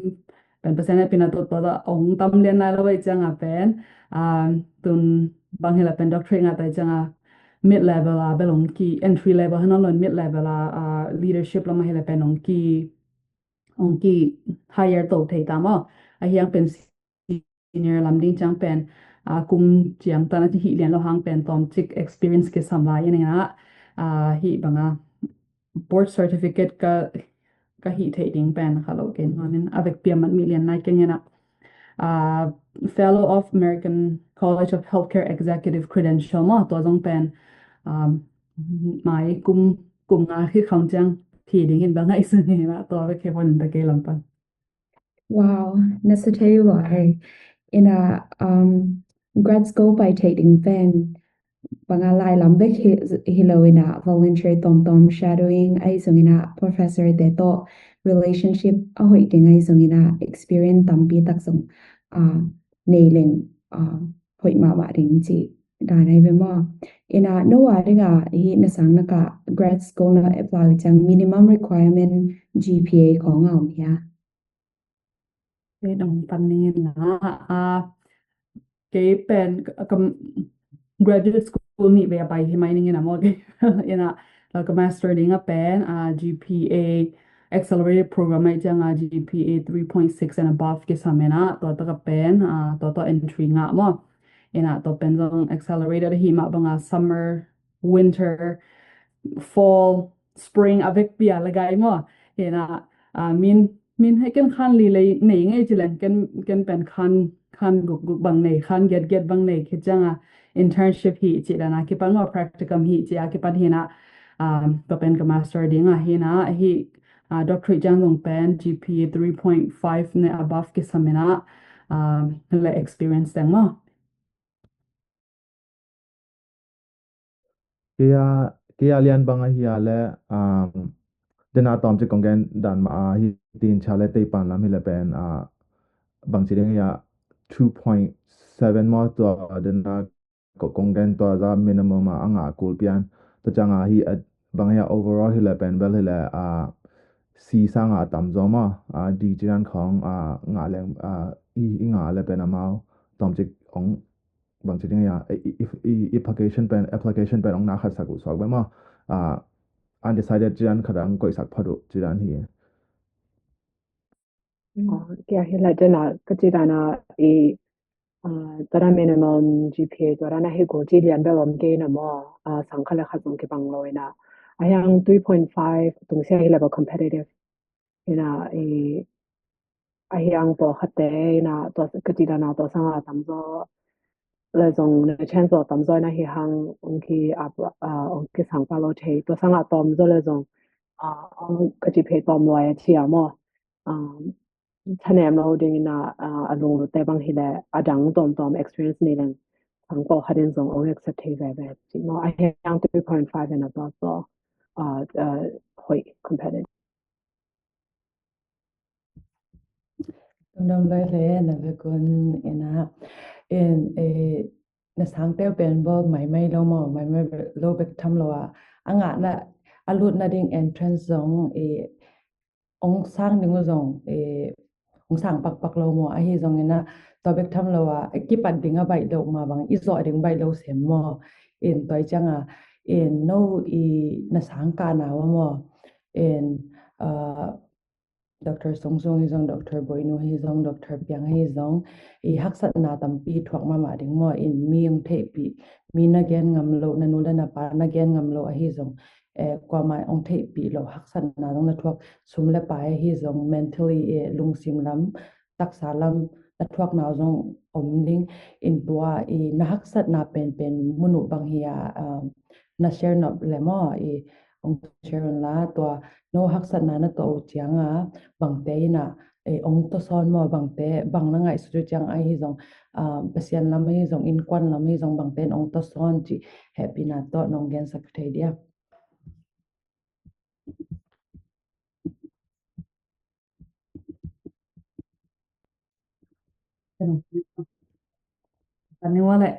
pen Pasian hehpihna tawh tua ong tam lian nai lo i ciang a pen, ah, tun bang hi la pen doctorate ngah ta i ciang a mid level a bel ong ki entry level hana lon mid level a, ah, leadership lam a hi la pen ong ki, ong ki hire to thei ta maw. A hiang pen senior lam ding ciang pen, ah, kum ciang tan a ci hi lian lo hang pen tawm cik experience kisam lai ing ina, ah, hi bang a board certificate ka, ka hi thei ding pen kha lo kei ngan in a vekpi a man mi lian nai keng ina, ah, Fellow of American College of Healthcare Executive Credential maw tua zong pen, um, mai kum, kum nga hi khang ciang hi ding in bang a i sung ina tua vek kei pon in ta kei lam pan. Wow, na sa thei ua hei. Ina, um, grad school pai thei ding pen bang a lai lam bek hi, hi lo ina volunteer tomtom shadowing a i zong ina professor te tawh relationship a hoih ding a i zong ina experience tampi tak zong, ah, nei leng, ah, hoih mahmah ding ci dan a i ve maw. Ina no a ding a hi na sang na ka grad school na apply ciang minimum requirement G P A khong a om hia? Kei dong pan ning in la, ah, kei pen ka, ka graduate school nih vei a pai hi mai ning in a maw kei. Ina la ka master ding a pen, ah, G P A accelerated program a i ciang a G P A three point six and above kisam ina tua tak a pen, ah, tua tua entry ngah maw. Ina tua pen zong accelerated hi mah bang a summer, winter, fall, spring a vekpi a la gai maw. Ina, ah, min, min hei ken khan li lei nei ngei ci leng ken, ken pen khan khan guk guk bang nei, khan giat giat bang nei, khit ciang a internship hi ci dan a kipan maw, practicum hi ci a kipan hi na, um, tua pen ka master ding a hi na, hi, uh, doctorate ciang zong pen G P A three point five ne above kisam hi na, um, le experience teng maw. Kei a, kei a lian bang ahi a le, um, dena tawm ci kong gen dan ma a hi tin cha le teipan lam hi le pen, uh, bang ci ding hi a two point seven maw tua dena ko kong gen tua za minimum a, a ngah kul pian. Tua ciang a hi a bang hi a overall hi le pen bel hi le, uh, C sang a tam zaw maw, uh, D ci dan khong, uh, ngah leng, uh, i, i ngah le pen amau tawm ci ong bang ci ding a, i, i, i, i application pen, application pen ong na khat sak uh suak be maw. Ah, undecided ci dan khat ang koih sak phot uh ci dan hi. Aw, kia hi lai dena ka ci dan a i, ah, tua dan minimum G P A tua dan a hi ko ci lian bel om kei na maw, ah, sang khat le khat zong kibang lo ina. A hiang three point five tung sia hi le bel competitive. Ina i a hiang tua khatte ina tua ka ci dan a tua sang a tam zaw le zong na chance zaw tam zaw ina hi hang ong ki ap, ah, ong ki sang pa lo thei tua sang a tom zaw le zong, ah, ong ka ci phei tom lo a ci a maw. Um, thanem lo ding ina, ah, a lunglut te bang hi le a dang tom tom experience ni leng sang pau khat in zong ong accept thei ve ve ci maw a hiang three point five ina tua zaw, ah, ah, hoih competitive. Tung dong loi le na ve kun ina in, eh, na sang teu pen bo mai mai lo mo, mai mai lo bek tham lo a. A ngah na, a lut na ding entrance zong, eh, ong sang ding uh zong, eh, ong sang pakpak lo mo. Ahi zong ina tua bek tham lo a, eh, kipat ding a baih lo ma bang, i zawh ding baih lo sem mo. In tua i ciang a, in no i na sang ka na wa mo. In, ah, Doctor Sung Sung hi zong, Doctor Boinu hi zong, Doctor Piang hi zong, i haksatna tampi thuak mahmah ding maw, in mi ong theihpih, mi na gen ngam lo, na nu le na pa na gen ngam lo ahi zong, eh, kuamah ong theihpih lo, haksatna zong na thuak, sum le pai ahi zong, mentally, eh, lungsim lam, taksa lam, na thuakna zong om ding, in tua, i na haksatna penpen mun uh bang hi a, um, na share nop le maw, i ong share un la tua, no haksatna na tuah uh ciang a, bangte ina, eh, ong tawsawn maw, bangte, bang na ngaihsut uh ciang a hi zong, ah, Pasian lam hi zong, innkuan lam hi zong, bangte in ong tawsawn ci, hehpihna tawh nong gensak thei dia. Kan ni wa le.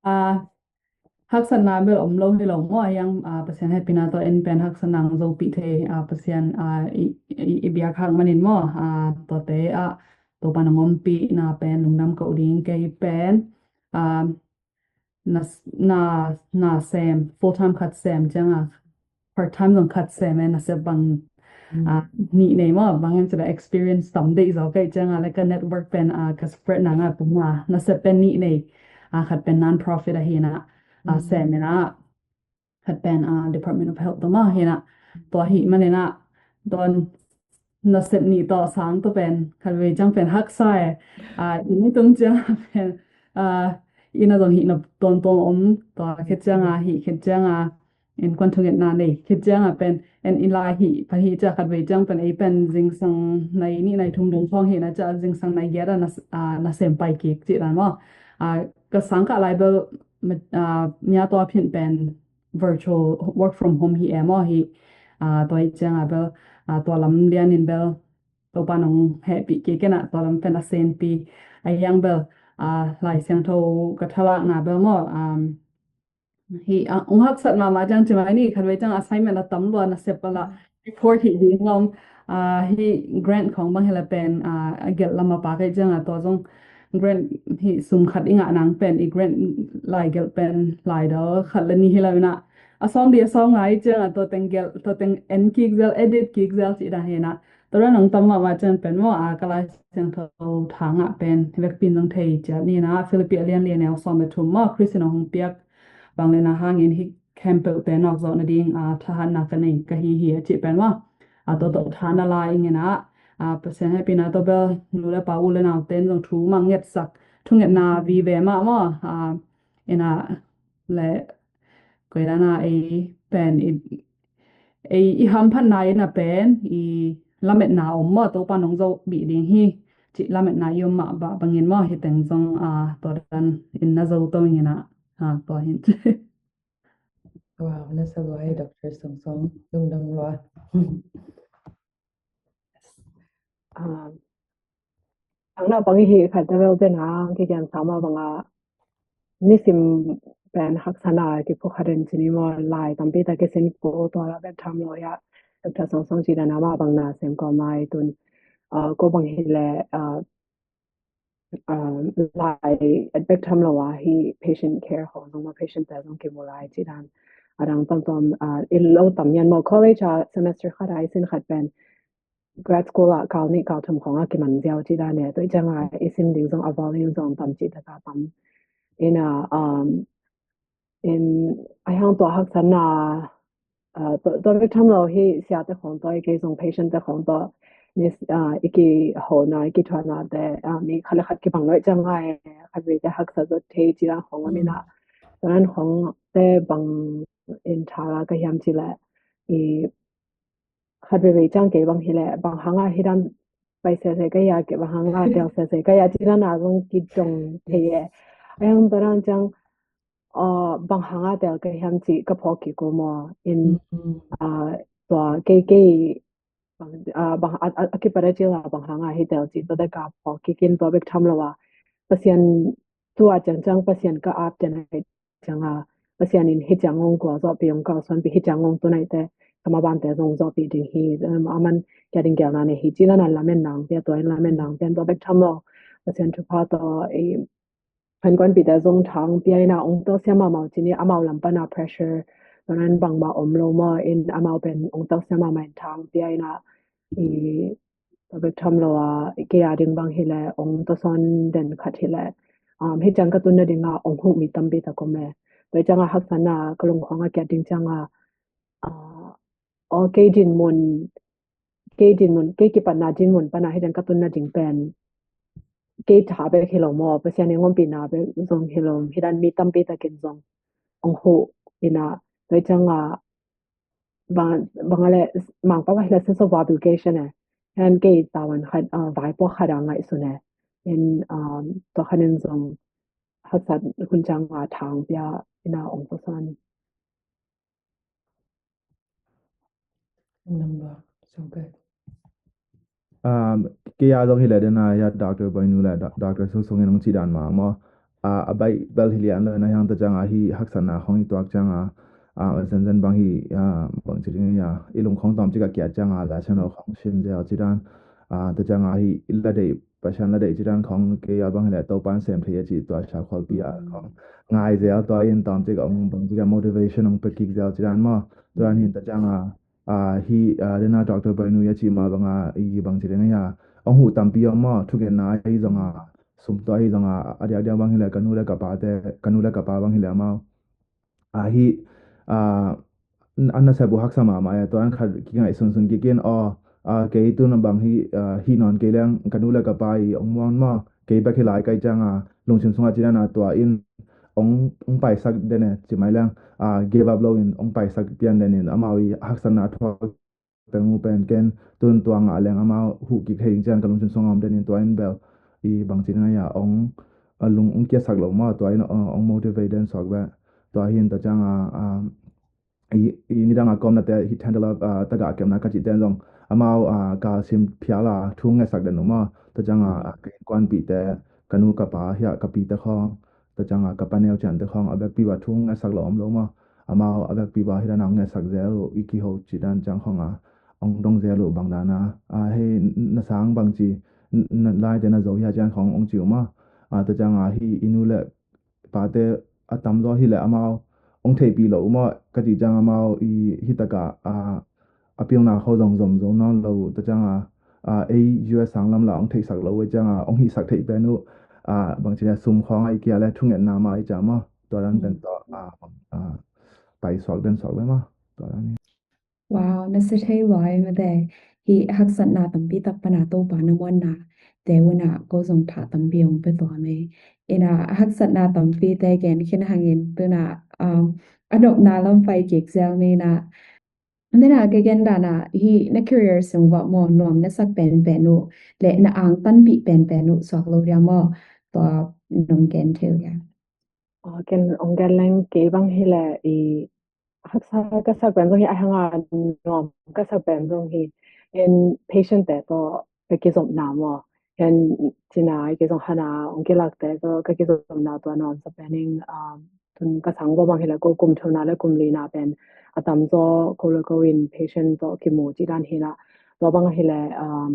Ah, haksatna bel om lo hi lo maw, a hiang, ah, Pasian hehpihna tawh en pen haksatna ang zopih thei, ah, Pasian, ah, i, i, i biak hak manin maw, ah, tuate, ah, Topa nong ompihna pen lungdam ko ding kei pen, ah, na, na, na sem, full time khat sem ciang a, part time zong khat sem e, na sem bang, ah, nih nei maw, bang em cila experience tam deih zaw kei ciang a, le ka network pen, ah, ka spread na nga pum a, na sem pen nih nei, ah, khat pen non-profit ahi na, ah, sem ina, khat pen, ah, Department of Health tawh maw hi na, tua hi man ina, don na sem nih tawh sang tawh pen, khat vei ciang pen haksa e, ah, i ni tung ciang pen, ah, ina don hi na ton ton om, tua khet ciang a hi, khet ciang a, in kuan thungetna nei, khet ciang a pen, en i lai hi, pa hi cia khat vei ciang pen, ei pen zingsang nai ni nai thum dong khong hi na cia zingsang nai giat a na, ah, na sem pai kik ci dan maw. Ah, ka sang ka lai bel, ah, nia tua phin pen virtual work from home hi e maw hi. Ah, tua hi ciang a bel, ah, tua lam lian in bel, Topa nong hehpih kik ina, tua lam pen a senpi, a hiang bel, ah, Lai Siangtho ka thalakna bel maw, um, hi, ah, ong haksat mahmah ciang ci mai ni, khat vei ciang assignment a tam lua na sep a la, report hi ding om, ah, hi grant khong bang hi la pen, ah, a gelh lam a pa kei ciang a tua zong grant hi sum khat i ngah nang pen, i grant lai gelh pen lai dal khat le ni hi la ina, a sawng di a sawng ngai ciang a tua teng gelh, tua teng en kik zel, edit kik zel ci dan hi na, tua dan ong tam mahmah ciang pen maw, ah, ka Lai Siangtho tha ngah pen, vekpin zong thei ciat ni na, Philippi a lian lian neu sawm le thum maw, Khrist in ong hong piak bang le na hangin hi khempeuh pen nawk zawh nading, ah, thahatna ka nei ka hi hi a cih pen maw. Ah, tua tawh tha na la ing ina, ah, Pasian hehpihna tawh bel, nu le pa u le nau ten zong thu mang ngetsak, thungetna vive mah maw. Ina le koidana ei pen i ei i hamphatna ina pen i lametna om maw, Topa nong zo bih ding hi ci lametna i om mah bah bangin maw, hi teng zong a tua dan in na zo to hina a tua hin. Wow, na sa lua hi Doctor Song Song, lungdam lua. Ang na pang hi khat ta vel te na kikian sama banga nisim pen haksana kiphukhat den cini maw, lai tampi ta kisin ko tua la bek tham lo ya. Doctor Song Song ci dan ama bang na sem ko mai tun ko bang hi le lai at bek tham lo a hi patient care ho zong ma patient ta zong kimu lai ci dan. Adang tam tam in lo tam yan maw, college a semester khat a i sin khat pen grad school ah kal nih kal thum khawng a kiman ziau ci dan e. Tua i cianga i sim ding zong a volume zong tam ci taka tam. Ina in a hiang tua haksana tua bek tham lo hi siate khawng tua i kei zong patient te khawng tua i kihona i kithuana te mi khat le khat kibang lo i cianga e. Khat vei te haksa zot thei ci dan khawng a mina tua nan khawng te bang in thala ka hiam ci le i khat veve ciang kei bang hi le bang hanga hi dan pai sese ka ya, kei bang hanga tel sese ka ya ci dan a zong kidong thei e. A yang tua dan ciang bang hanga tel ka hiam ci ka phawk kik ko maw in tua kei kei bang a kipat a cila bang hanga hi tel ci tua te ka phawk kik in tua bek tham lo a Pasian tua ciang ciang Pasian ka ap te na cianga Pasian in hi ciang ngong kua zawhpi ong kau suanpi hi ciang ngong tunaite kama bante zong zawhpi ding hi. Aman kia ding gelna ne hi cina nan lamen nang pia tua in lamen nang pia tua bek tham lo. Pasian thupha tua i khankuanpite zong thang pia ina ong tel siama mau cini amau lampana pressure tua nan bangma om lo ma in amau pen ong tel siama ma in thang pia ina i tabek tham lo a kei a ding bang hi le ong tason den khat hi le hi ciang ka tunna ding a ong huh mi tampi ta kom e. Tua i ciang a haksana ka lungkhong a kiat ding ciang a aw kei dinmun kei dinmun kei kipatna dinmun pana hi ciang ka tunna ding pen kei tha bek hi lo maw, Pasian i ngompina bek zong hi lo hi dan mi tampi takin zong ong huh ina. Tua i ciang a bang bang a le mangpa bang hi le sense of obligation e. Hen kei tawan khat vaipuak khat a ngaihsun e. In tua khanin zong haksat hun ciang a thang pia ina ong pasan. Kei a zong hi le dena ya Doctor Boinu le Doctor Sung Sung in ong ci dan ma maw. A baih bel hi lian lo na hiang ta ciang a hi haksatna khong i tuak ciang a a zenzen bang hi bang ci ding ya i lung khong tom ci ka kia ciang a la channel khong sin zel ci dan. A ta ciang a hi la dei Pasian la dei ci dan khong kei a bang hi le Topan sem thei a ci tua sa khualpi a khong ngai zel tua in tom ci ka ong bang ci ka motivation ong pekik zel ci dan maw. Tua dan hin ta ciang a a hi a dena Doctor Boinu ya ci ma banga i bang ci ding a ong huh tampi om maw, thugenna a hi zonga sum tua a hi zonga a diakdiak bang hi le ka nu le ka pa te ka nu le ka pa bang hi le amau a hi a an na sebu haksa mahmah e. Tua an khat kingaih sunsun kikin aw a kei tun bang hi hi nawn kei leng ka nu le ka pa i ong muang maw, kei bek hi lai kai cianga lungsim sunga ci dana tua in ong paisak den e ci mai leng a give up lo in ong paisak pian den in amau i haksatna thuak teng uh pen ken tun tua ngah leng amau huh kik thei ding cian ka lungsim sunga om den in tua in bel i bangci ngai a ong lung ong kiasak lo maw, tua in ong motivate den suak beh. Tua hin tua cianga i nidanga kawmnate hi thandala tagah kemna ka cih ten zong amau ka sim phiala thu ngesak den uh maw. Tua cianga ka innkuanpihte ka nu ka pa hiah ka pite khawng tua cianga ka pa neu ciante khawng a vekpi va thu ngesak lo om lo maw. Amau a vekpi va hi dana ngesak zel uh i kiho cih dan ciang khawng a ong dong zel uh bang dana a hei na sang bangci laite na zo hia cian khawng ong ci uh maw. Tua cianga hi i nu le pate a tamzaw hileh amau ong theihpih loh uh maw ka cih ciang amau i hitakah a pilna kho zong zom zo nawn lo uh ta cianga ei U S sang lam lah ong theihsak lo uh ei cianga ong hihsak theih pen uh bangci le sum khawng a i kia le thungetna mah i ciang maw tua dan pen tawh paisuak den suak le maw tua dan hi. Wow, na sa thei lua e mate. Hi haksatna tampi tak pana Topa na muanna te un ah ko zong tha tampi hong pia tuam e. Ina haksatna tampi te gen khin hangin tuna, um, a nopna lam pai kik zel ni na. Nena ka gen dan ah hi na career sung va maw nuam na sak penpen uh le na angtanpih penpen uh suak lo dia maw, tua nong gen thei uh dia. Ken ong gen leng kei bang hi le i haksa ka sak pen zong hi a hanga nuam ka sak pen zong hi in patient te tawh ka kizopna maw. Ken cina i kizong hana ong kilak te tawh ka kizopna tua nuam sa pen in, um, tun ka sang bo bang hi le ko kum thuna le kum lina pen a tam zaw ko le ko in patient tawh kimu ci dan hi na. Tua bang hi le, um,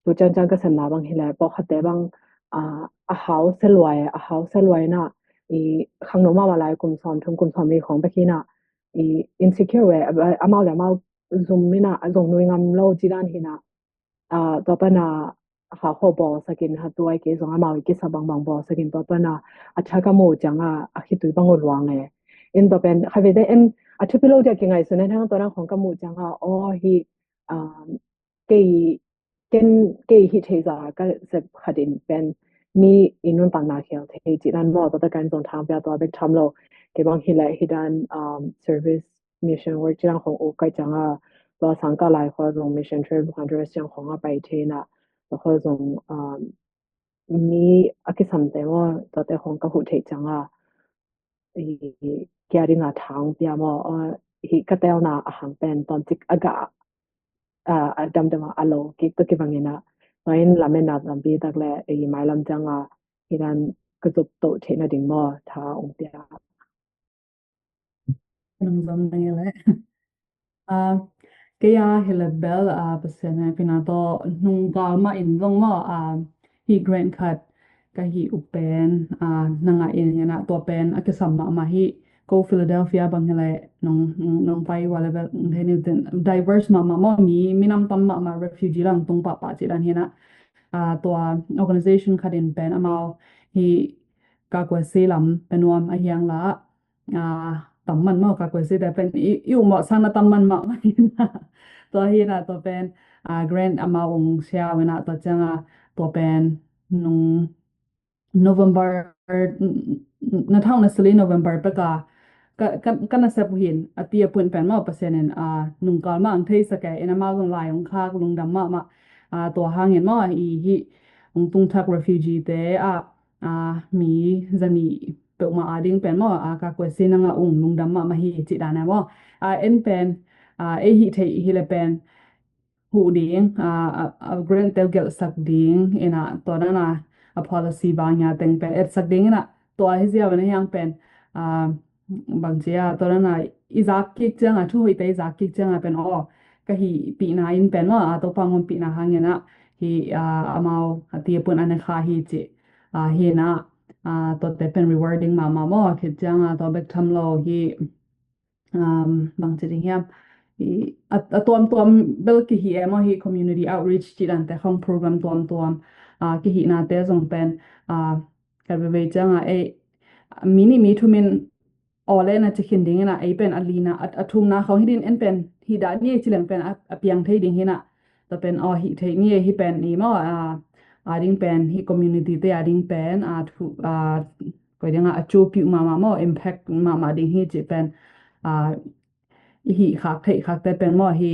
tu ciangciang ka sanna bang hi le pawlkhatte bang, ah, a hau seluai a hau seluai na i khangno mama lai kum sawm thum kum sawm li khong bek hi na i insecure we amau le amau zum mi na a zong nui ngam lo ci dan hi na. Ah, tua pana a ha kho bawl sakin ha tuai ke zong amau i kisa bangbang bawl sakin tua pana a tha ka mu cianga a khitui bang u luang e. In tua pen khavete en a thupi lo dia kingai sun en hang tua nang khong ka mu cianga aw hi, um, kei ken kei hi thei za ka sep khatin pen mi i nuntakna khel thei ci nan maw, tua ta kan zong thang pia tua bek tham lo. Kei bang hi le hi dan, um, service mission work ci dan khong u kai cianga tua sang ka lai khua zong mission trip hundred ciang khong a pai thei na tua khua zong, um, mi a kisam te maw tua te khong ka huh thei cianga i kia dinga thang pia maw, uh, hi ka telna a hang pen tom cik a ga, uh, a damdam a lo kik to kibangina. Tua in lamen na lampi tak le i mailam cianga hi dan ka zup to thei na ding maw tha ong pia. Nang zom nang i le. Ah, kei a hi le bel, ah, Pasian he pina to nung gal ma in zong maw, ah, hi grant khat ka hi u pen, ah, nanga in ngena tua pen a kisam ma ma hi ko Philadelphia bang hi le nong, nong, nong pai wa le bel nong thei ni ten diverse ma ma maw mi, minam tam ma ma refugee lang tung pa pa ci dan hi na. Ah, tua organization khat in pen amau hi ka kua si lam pen nuam a hiang la, ah, tam man maw ka kua si te pen i, i u maw sang na tam man maw. Tua hi na tua pen, ah, grant amau ong sia wena tua cianga tua pen nung November, na thang na sili November peka ka, ka, ka na sep hin a ti a pun pen maw Pasian in, ah, nung kal ma ang thei sa ke in amau zong lai ong khak lungdam ma ma, ah, tua hangin maw i hi ong tung thak refugee te, ah, ah, mi zani peuhmah a ding pen maw, ah, ka kuai si nanga ung lungdam mahmah hi cih dan a maw. Ah, en pen, ah, ei hih theih hi le pen huh ding, ah, ah, ah, grant tel gelhsak ding ina tua dana a policy bang nia teng pen etsak ding ina tua hi zia wana hiang pen, ah, bang cia tua dana i zak kik cianga thu hoihte i zak kik cianga pen aw ka hih pihna in pen maw, ah, Topa ngom pihna hangina hi, ah, amau a ti a pun a ne kha hi ci. Ah, hi na, ah, tuate pen rewarding mahmah maw, khit cianga tua bek tham lo hi, um, bang ci ding hiam. Hi, a, a tuamtuam bel kihi em aw hi community outreach ci dante khong program tuamtuam, ah, kihihnate zong pen, ah, ka veve cianga ei, mi nih mi thumin aw le na ci khin dingina ei pen a lina, a, a thumna khong hi din en pen hi dah ni ei ci leng pen a, a piang thei ding hina. Tua pen aw hih theih ni ei hi pen i maw, a, a ding pen hi community te a ding pen, a, thu, a, koi dinga a cu piu mahmah maw, impact mahmah ding hi ci pen, a, i hih khak theih khakte pen maw hi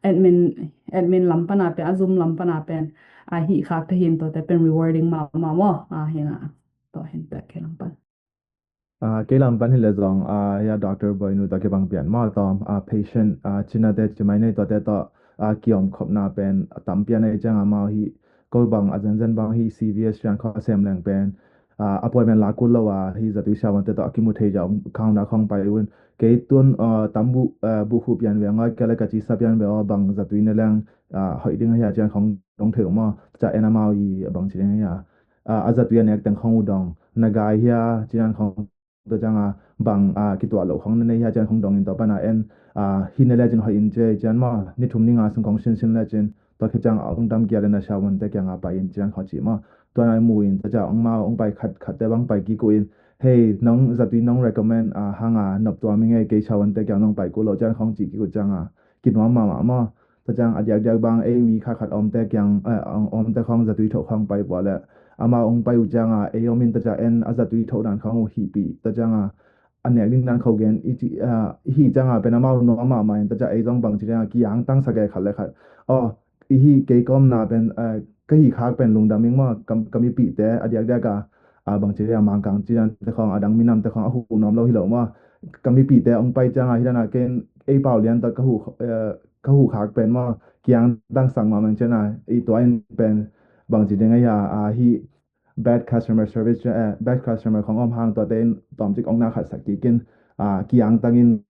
admin, admin lam pana pen, a Zoom lam pana pen, a hih khak te hin tuate pen rewarding mahmah maw, a, hina. Tua hin pek kei lam pan. Ah, kei lam pan hi le zong, ah, ya Doctor Boinu ta kibang pian maw tawm, ah, patient, ah, cinate cimai nei tuate tawh, ah, kiom khopna pen, ah, tam pian ei cianga maw hi, ko bang, a zenzen bang hi C V S rian khaw sem leng pen, ah, appointment la kul lo a, hi zatui siavuante tawh a kimu thei ja, um, khang na khong pai un. Kei tun, ah, tam bu, ah, bu hu pian ve, ngai kele ka ci sa pian ve, aw bang zatui ne leng, ah, hoih ding a hia cian khong dong thei um aw. Ca en amau i bang ci ding a hia. Ah, a zatui a nek teng khong u dong. Na gai hia, cian khong to cianga bang, ah, kituah loh khong na nei hia cian khong dong in to pana en, ah, hi ne le cin hoih in ci, cian maw. Ni thum ni nga sung khong sinsin le cin. Tua khit ciang a ong dam kia le na siavuante kianga pai in ciang khaw ci maw. Tua nai mu in tua ciang ong mau ong pai khat khat te bang pai kik uh in. Hei, nong zatui nong recommend, ah, hanga nop tua mi ngei kei siavuante kiang nong pai kul lo ciang khong ci kik uh cianga kinuam mahmah maw. Tua ciang a diakdiak bang ei mi khat khat omte kiang, eh, om, omte khawng zatui thoh khawng pai pua le amau hong pai uh cianga ei om in tua ciang en a zatui thoh dan khawng uh hihpih tua cianga a nek ding dan khawng gen i ci, ah, i hih cianga pen amau nuam mahmah in tua ciang ei zong bangci cianga kiang tangsak e khat le khat. Aw, i hih kei ka omna pen, ah, ka hih khak pen lungdam ing maw, ka, ka mipihte a diakdiak a, ah, bangci cianga Mangkang ci dan te khawng a dang minam te khawng a huh nuam lo hi lo maw. Ka mipihte hong pai cianga hi dan a ken ei pau lian tawh ka huh, eh, ka huh khak pen maw kiang tangsak mahmah in cianga i tua in pen bangci ding a hia, ah, hih bad customer service, eh, bad customer khawng om hang tuate in tawmcik ong na khat sak kik in, ah, kiang tangin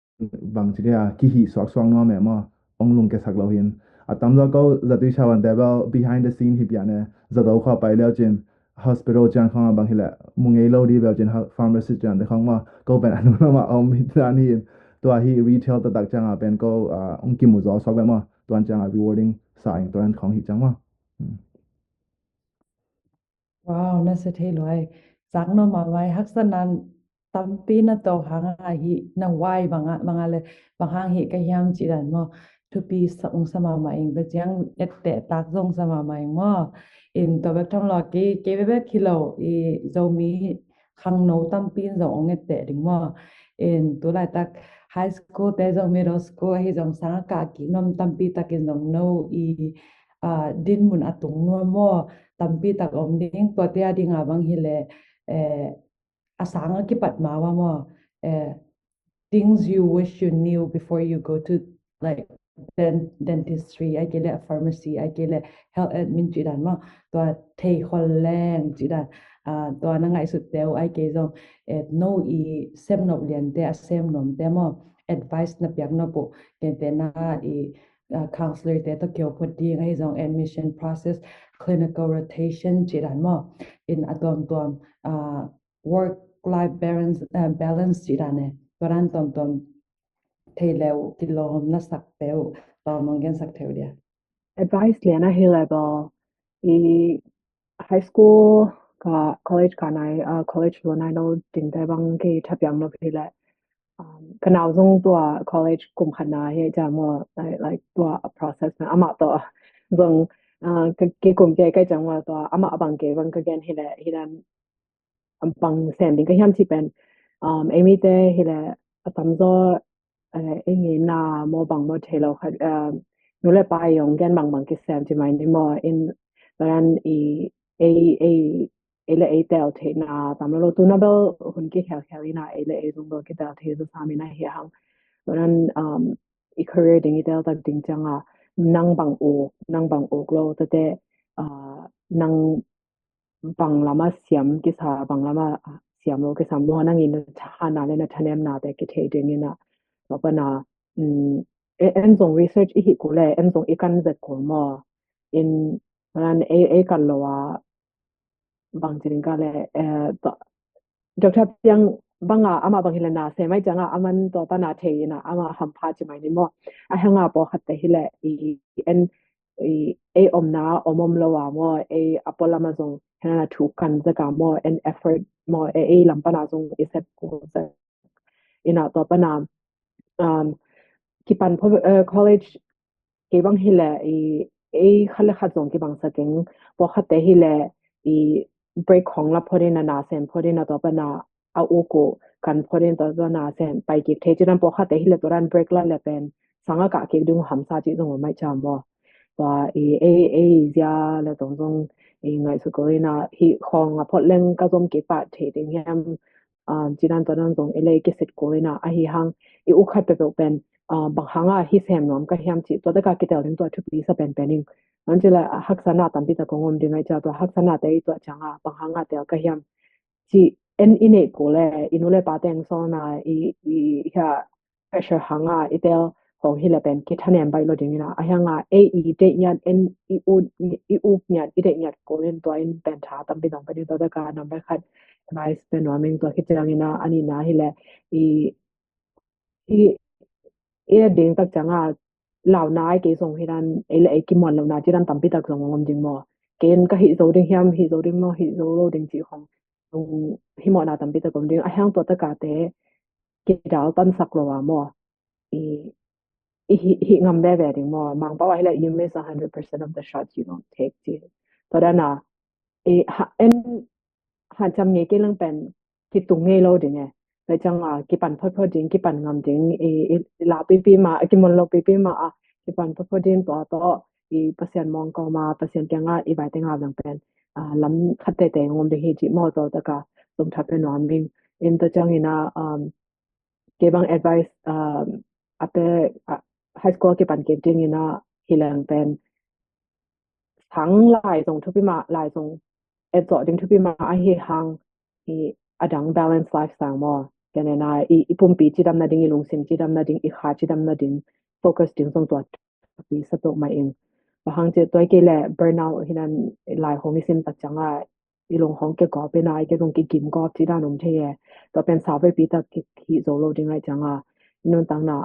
bangci dia kihih suaksuak nuam e maw, ong lungkiasak lo hin. A tamzaw ko zatui sawan te bel behind the scene hi pian e, zato khua pai leu cin hospital ciang khawng a bang hileh mu ngei lo di bel cin ha-, pharmacy ciang te khawng maw, ko pen a nung lamah a om hi dan hi in. Tua hi retail taktak cianga pen ko, ah, ong kimu zaw suak beh maw, tuan cianga rewarding sa in tuan khawng hi ciang maw. Hmm. Wow, na sia thei luai. Zak no ma mai haksa nan tampi na to hang a hi na wai banga, banga le bang hang hi ka hiam ci dan maw. Thupi sa ung sa ma ma ing ta ciang et te tak zong sa ma ma ing maw. In to bek tham lo ki, ke bek bek hi lo i Zomi khangno tampi in zong ong et te ding maw. In tu laitak high school te zong middle school hi zong sang a ka ki nom tampi tak in zong no i, ah, dinmun a tung nuam maw, tampi tak om ding, tuate a dinga bang hileh, eh, a sang a kipat ma wa maw, eh, things you wish you knew before you go to, like, den-, dentistry, ai kei leh pharmacy, ai kei leh health admin ci dan maw, tua thei khol leng ci dan, ah, tua na ngaihsut teu ai kei zong, eh, no i sem nop lian te, a sem nuam te maw, advice na piak nop uh, kei te na i, ah, counselor te tawh kio phot ding ahi zong admission process, clinical rotation ci dan maw, in a tuamtuam, ah, work life balance, ah, balance ci dan e, tua dan tuamtuam thei leu kilawm na sak teu, tawm nong gen sak teu dia. Advice lian a hi level i high school ka college ka nai, uh, college lo nai lo ding te bang ki thapiang lo hi le, um, ka nau zong tua college kum khat na hi ja mo, like, like tua a process na ama to zong, uh, ka, ki kum ke kai jang mo tua ama bang ke bang ka gen hi le hi dan bang sem ding ka hiam ci pen, um, ei mite hi le a tamzaw, eh, ei ngeina maw bang maw thei lo khat, eh, nu le pa i ong gen bang bang kisem ci mai ni maw in, tua dan i ei, ei, ei le ei tel theihna tam lo lo tu na bel hun ki khel khel ina ei le ei zong bel ki tel thei zu sa mi na hi hang. Tua dan, um, i career ding i tel tak ding cianga nang bang uk, nang bang uk lo tate, ah, nang bang lama siam kisa, bang lama, ah, siam lo kisa maw, nangin na tha-, na le na thanemna te kithei dingina. Tua pana, um, e-, en zong research i hi ku le, en zong i kan zet ku maw. In, ran ei, ei kan lo a, bang ci ding ka le, eh, tua, Doctor Piang banga ama bang hi le na se mai cianga aman tua pana thei ina ama hampha ci mai ni maw. A hanga pawlkhat te hi le i en i, ei omna om om lo a maw, ei a pualam a zong hena na thu kan zaka maw, en effort maw, ei, ei lam pana zong i set ko zak. Ina tua pana, um, kipan pho, eh, college kei bang hi le i, ei khat le khat zong kibang sa keng, pawlkhat te hi le i break khong la phot ina na sem phot ina tua pana a uk uh kan phot in tua tua na sem pai kik thei ci dan pawlkhat te hi le tua dan break la le pen sanga kah kik ding hamsa ci zong mai ca maw. Tua i ei, ei zia le zong zong i ngaihsut ko ina hi khong a phot leng ka zom kik pah thei ding hiam, um, ci dan tua dan zong i le kisit ko ina ahi hang i uk khat pepeu pen, um, bang hanga hi sem nuam ka hiam ci tua te ka kitel ding tua thupi sa pen pen ing. An ci le haksa na tampi ta kong om ding ai ca tua haksa na te i tua cianga bang hanga tel ka hiam ci en i neih ko le i nu le pa teng sawna i, i, i ha pressure hanga i tel khong hi le pen kithanem baih lo dingina a hanga ei i deih ngiat en i u, i uk ngiat i deih ngiat ko in tua in pen tha tampi dong pen i tua taka number khat advice pen nuaming tua khit ciangina a nihna hi le i i, i ding tak cianga launa ai kei zong hi dan ei le ei kimuan launa ci dan tampi tak zong om ding maw. Ken ka hih zo ding hiam, hih zo ding maw, hih zo lo ding ci khong hi mawhna tampi tak om ding a hiang tua taka te kidal tansak lo a maw. I, i hih, hih ngam veve ding maw. Mangpau ah hi leh you miss a hundred percent of the shots you don't take ci. Tua dan a, i ha, en hanciam ngei kei leng pen kitung ngei lo ding e. Tua ciang a kipan photphot ding, kipan ngam ding, i, i, i la pipi ma, a kimun lo pipi ma a, kipan photphot ding tua tawh, i Pasian mawngkawm a, Pasian kiang a, i vaite ngam leng pen, a, lam khat teitei ngom ding hi ci maw, tua tak a, tum tha pe nuam ing. In tua ciang in a, um, kei bang advice, um, a pe, a, high school kipan kik ding in a, hi leng pen, sang lai zong thupi mah, lai zong et zawh ding thupi mah ahi hang, i a dang balance lifestyle maw. Ken en a, i, i pumpi cidam nading, i lungsim cidam nading, i kha cidam nading, focus ding zong tua thupi sa peuhmah ing. Bang hang ci, tua hi kei leh burnout hi nan lai hong i sim tak ciang a, i lung hong kigawp in a, i kei zong kigim gawp ci dan om thei e. Tua pen sa veipi tak ki, ki zo lo ding ahih ciang a, i nuntakna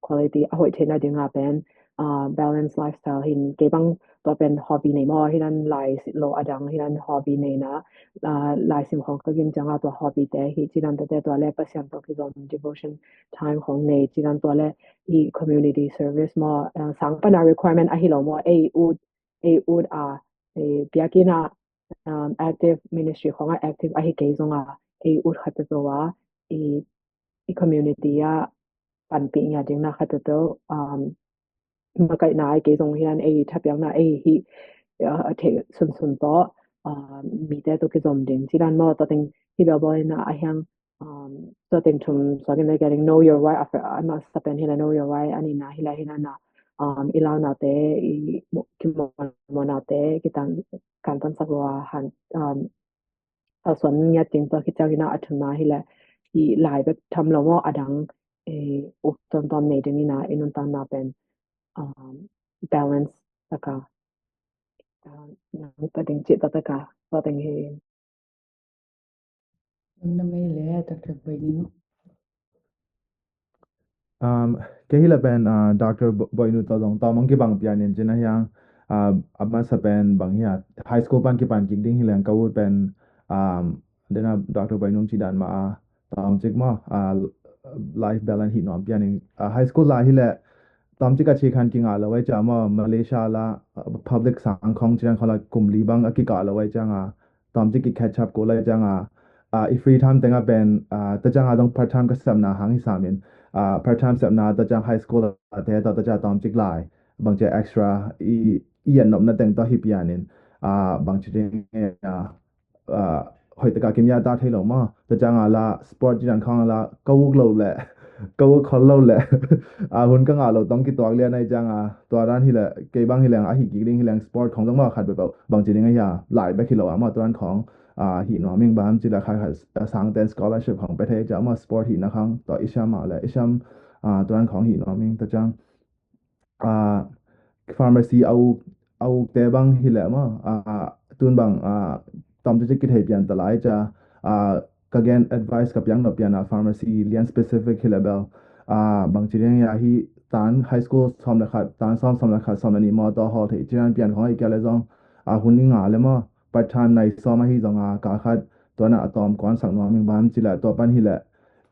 quality a hoih theihna ding a pen, ah, balance lifestyle hi in. Kei bang tua pen hobby nei maw, hi nan lai si lo a dang, hi nan hobby nei na, ah, lai sim khong ka gim ciang a tua hobby te hi ci nan, tua te tua leh Pasian tawh kizom devotion time khong nei ci nan, tua leh i community service maw, ah, sang pan a requirement ahi lo maw, ei ut, ei ut a, ei biakinn a, um, active ministry khong a active ahi kei zong a, ei ut khat peuhpeuh a, i, i community a panpih ngiat ding na khat peuhpeuh, um, makaihna ahi kei zong hi nan, ei thapiakna, ei hih, uh, a theih sunsun tawh, um, mite tawh kizom ding ci nan maw, tua teng hi bawlbawl in a, a hiang, um, tua teng thum suak in a, getting know your why, a masa pen hi leh know your why a nihna hi leh hi nan a, um, i launate, i mu-, kimuanmuanate, kitang kantansak lo a han, um, a suan ngiat ding, tua khit ciang in a, a thumna hi leh i lai bek tham lo maw, a dang, eh, uk tuamtuam nei ding in a, i nuntakna pen, um, balance tak a, um, nang ta ding cih tak a, tua teng hi. Na mei le, Doctor Boinu. Um, kei hi leh pen, ah, Doctor Bo-, Boinu tawh zong tawm hong kibang pian in cin a hiang, ah, a masa pen bang hi a, high school pan kipan kik ding hi leng ka ut pen, um, dena Doctor Boinu ci dan mah a, tawm cik maw, ah, life balance hi nuam pian in, ah, high school lai hi leh tawm cik a ci khan kingah lo ai ciang maw, Malaysia la, ah, public sang khong ci dan khong la kum li bang a kikah lo ai ciang a, tawm cik ki catch up ko lai ciang a, ah, i free time teng a pen, ah, ta ciang a zong part time ka sepna hang hi sam in, ah, part time sepna ta ciang high school a te ta, ta ciang tawm cik lai, bang ci extra i, i en nopna teng tawh hi pian in, ah, bang ci ding, ah, ah, hoih tak a kimia ta thei lo maw, ta ciang a la sport ci dan khong la ka uk lo leh, ka uk khol lo leh, ah, hun ka ngah lo tawh kituak lian ai ciang a, tua dan hi leh, kei bang hi leng, a hi kik ding hi leng sport khong zong maw khat peuhpeuh, bang ci ding a hia, lai bek hi lo a maw, tua dan khong, ah, hi nuam ing bang ci leh khat khat, ah, sang ten scholarship khong pe thei ciang maw, sport hihna khong, tua i siam mah leh, i siam, ah, tua dan khong hi nuam ing ta ciang. Ah, pharmacy a uk, a ukte bang hi leh maw, ah, tun bang, ah, tawm cik kithei pian ta lai ciang, ah, ka gen advice ka piak nop pian a pharmacy lian specific hi leh bel, ah, bang ci ding a hia hi tan high school sawm le khat, tan sawm, sawm le khat, sawm le nih maw tawh hawl thei ci dan pian khong a hi kei leh zong, ah, hun i ngah leh maw, part time nai sawm ahi zong a, kal khat tua na a tawm kuansak nuam ing bang ci leh tua pan hi leh,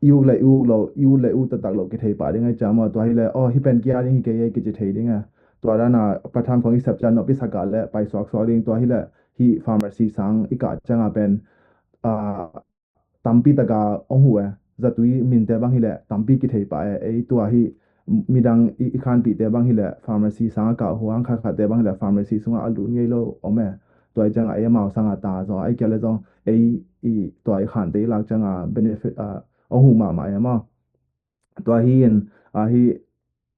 i uk le i uk lo, i ut le i ut taktak lo kithei pah ding ai ciang maw, tua hi leh, oh, hi pen kia ding hi kei ei kici thei ding a. Tua dan a part time khong i sep ciang nop i sak a leh pai suaksuak ding, tua hi leh hi pharmacy sang i kah ciang a pen, ah, tampi tak a hong huh e, zatui minte bang hi leh tampi kithei pah e, ei tua hi midang i, i khanpihte bang hi leh pharmacy sang a kah huang, khat khatte bang hi leh pharmacy sungah a lut ngei lo om e. Tua i ciang a ei amau sang a ta zaw, ai kia leh zong ei i tua i khante i lak ciang a benefit, ah, hong huh mahmah e maw. Tua hi in, ah, hi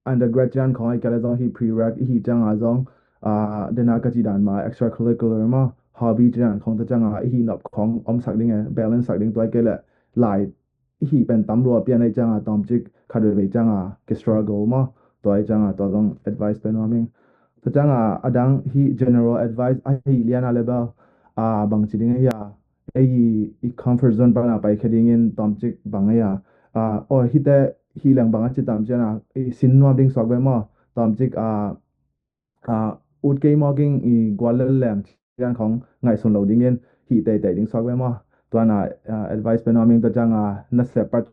undergrad ciang khong ai kia leh zong hi prereq i hi ciang a zong, ah, dena ka ci dan mah extracurricular maw, hobby ci dan khong ta ciang a i hi nop khong omsak ding e, balance sak ding, tua i kei leh lai i hi pen tam lua pian ai ciang a tawm cik khat veivei ciang a ki struggle maw, tua i ciang a tua zong advice pe nuam ing. Ta ciang a a dang hi general advice a hi lian a leh bel, ah, bang ci ding a hia, ei i comfort zone pan a pai khe ding in tawm cik bang a hia, ah, oh, hite hi leng bang a ci tam ciang a i sin nuam ding suak ve maw, tawm cik, ah, ah, ut kei mawk ing i gual lel leng ci dan khong ngaihsun lo ding in hi teitei ding suak ve maw. Tua na, ah, advice pe nuam ing ta ciang a na sep part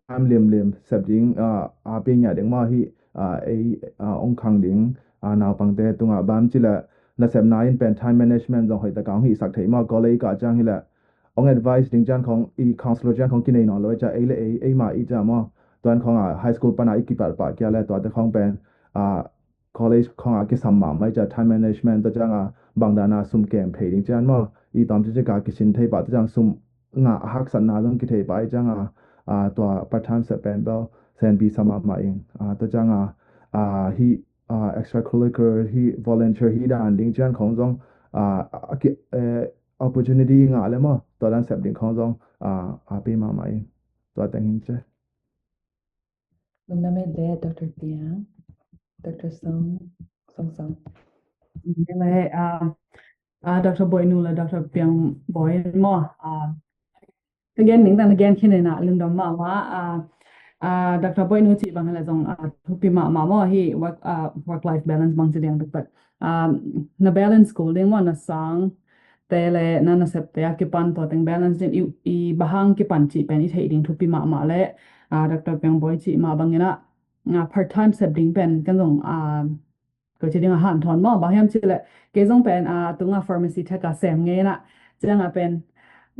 time limlim sep ding, ah, a pe ngiat ding maw hi, ah, ei, ah, ong khang ding, ah, naupangte tungah bang ci le nasepna in pen time management zong hoih taka ong hihsak thei maw, college kah ciang hi le ong advice ding ciang khong i counselor ciang khong kinei nawn lo ei cia ei le ei, ei mah i cia maw. Tuan khong a high school pana i kipat pah kia le tuate khong pen, ah, college khong a kisam mahmah i cia time management tua ciang a bang dan a sum kem thei ding ciang maw. I tawm ci ci ka kisin thei pah tua ciang sum ngah a haksatna zong kithei pah i ciang a, ah, tua part time sep pen bel senpi sa mahmah ing. Ah, tua ciang a, ah, hi, ah, extracurricular hi volunteer hi dan ding ciang khong zong, ah, a ki, eh, opportunity ngah le maw, tua dan sep ding khong zong, ah, a pi mahmah ing. Tua teng hin ce. Lungdam ei le Doctor Piang, Doctor Song, Song Song. Ei le, ah, ah, Doctor Boinu le Doctor Piang Boi maw, ah, again, ning tang again khin ina lungdam mahmah, ah, ah, Doctor Boinu cih bang hi le zong, ah, thupi mahmah maw hi work, ah, work life balance bang ci diang tuk pat, ah, na balance kul ding maw, na sang te le na nasep te a kipan tua teng balance ding i, i bahang kipan cih pen i theih ding thupi mahmah le, ah, Doctor Piang Boi cih mah bang ina, ah, part time sep ding pen kan zong, ah, ko ci ding a hanthawn maw, bang hiam ci le kei zong pen, ah, tunga pharmacy tech a sem ngei ina, ci dang a pen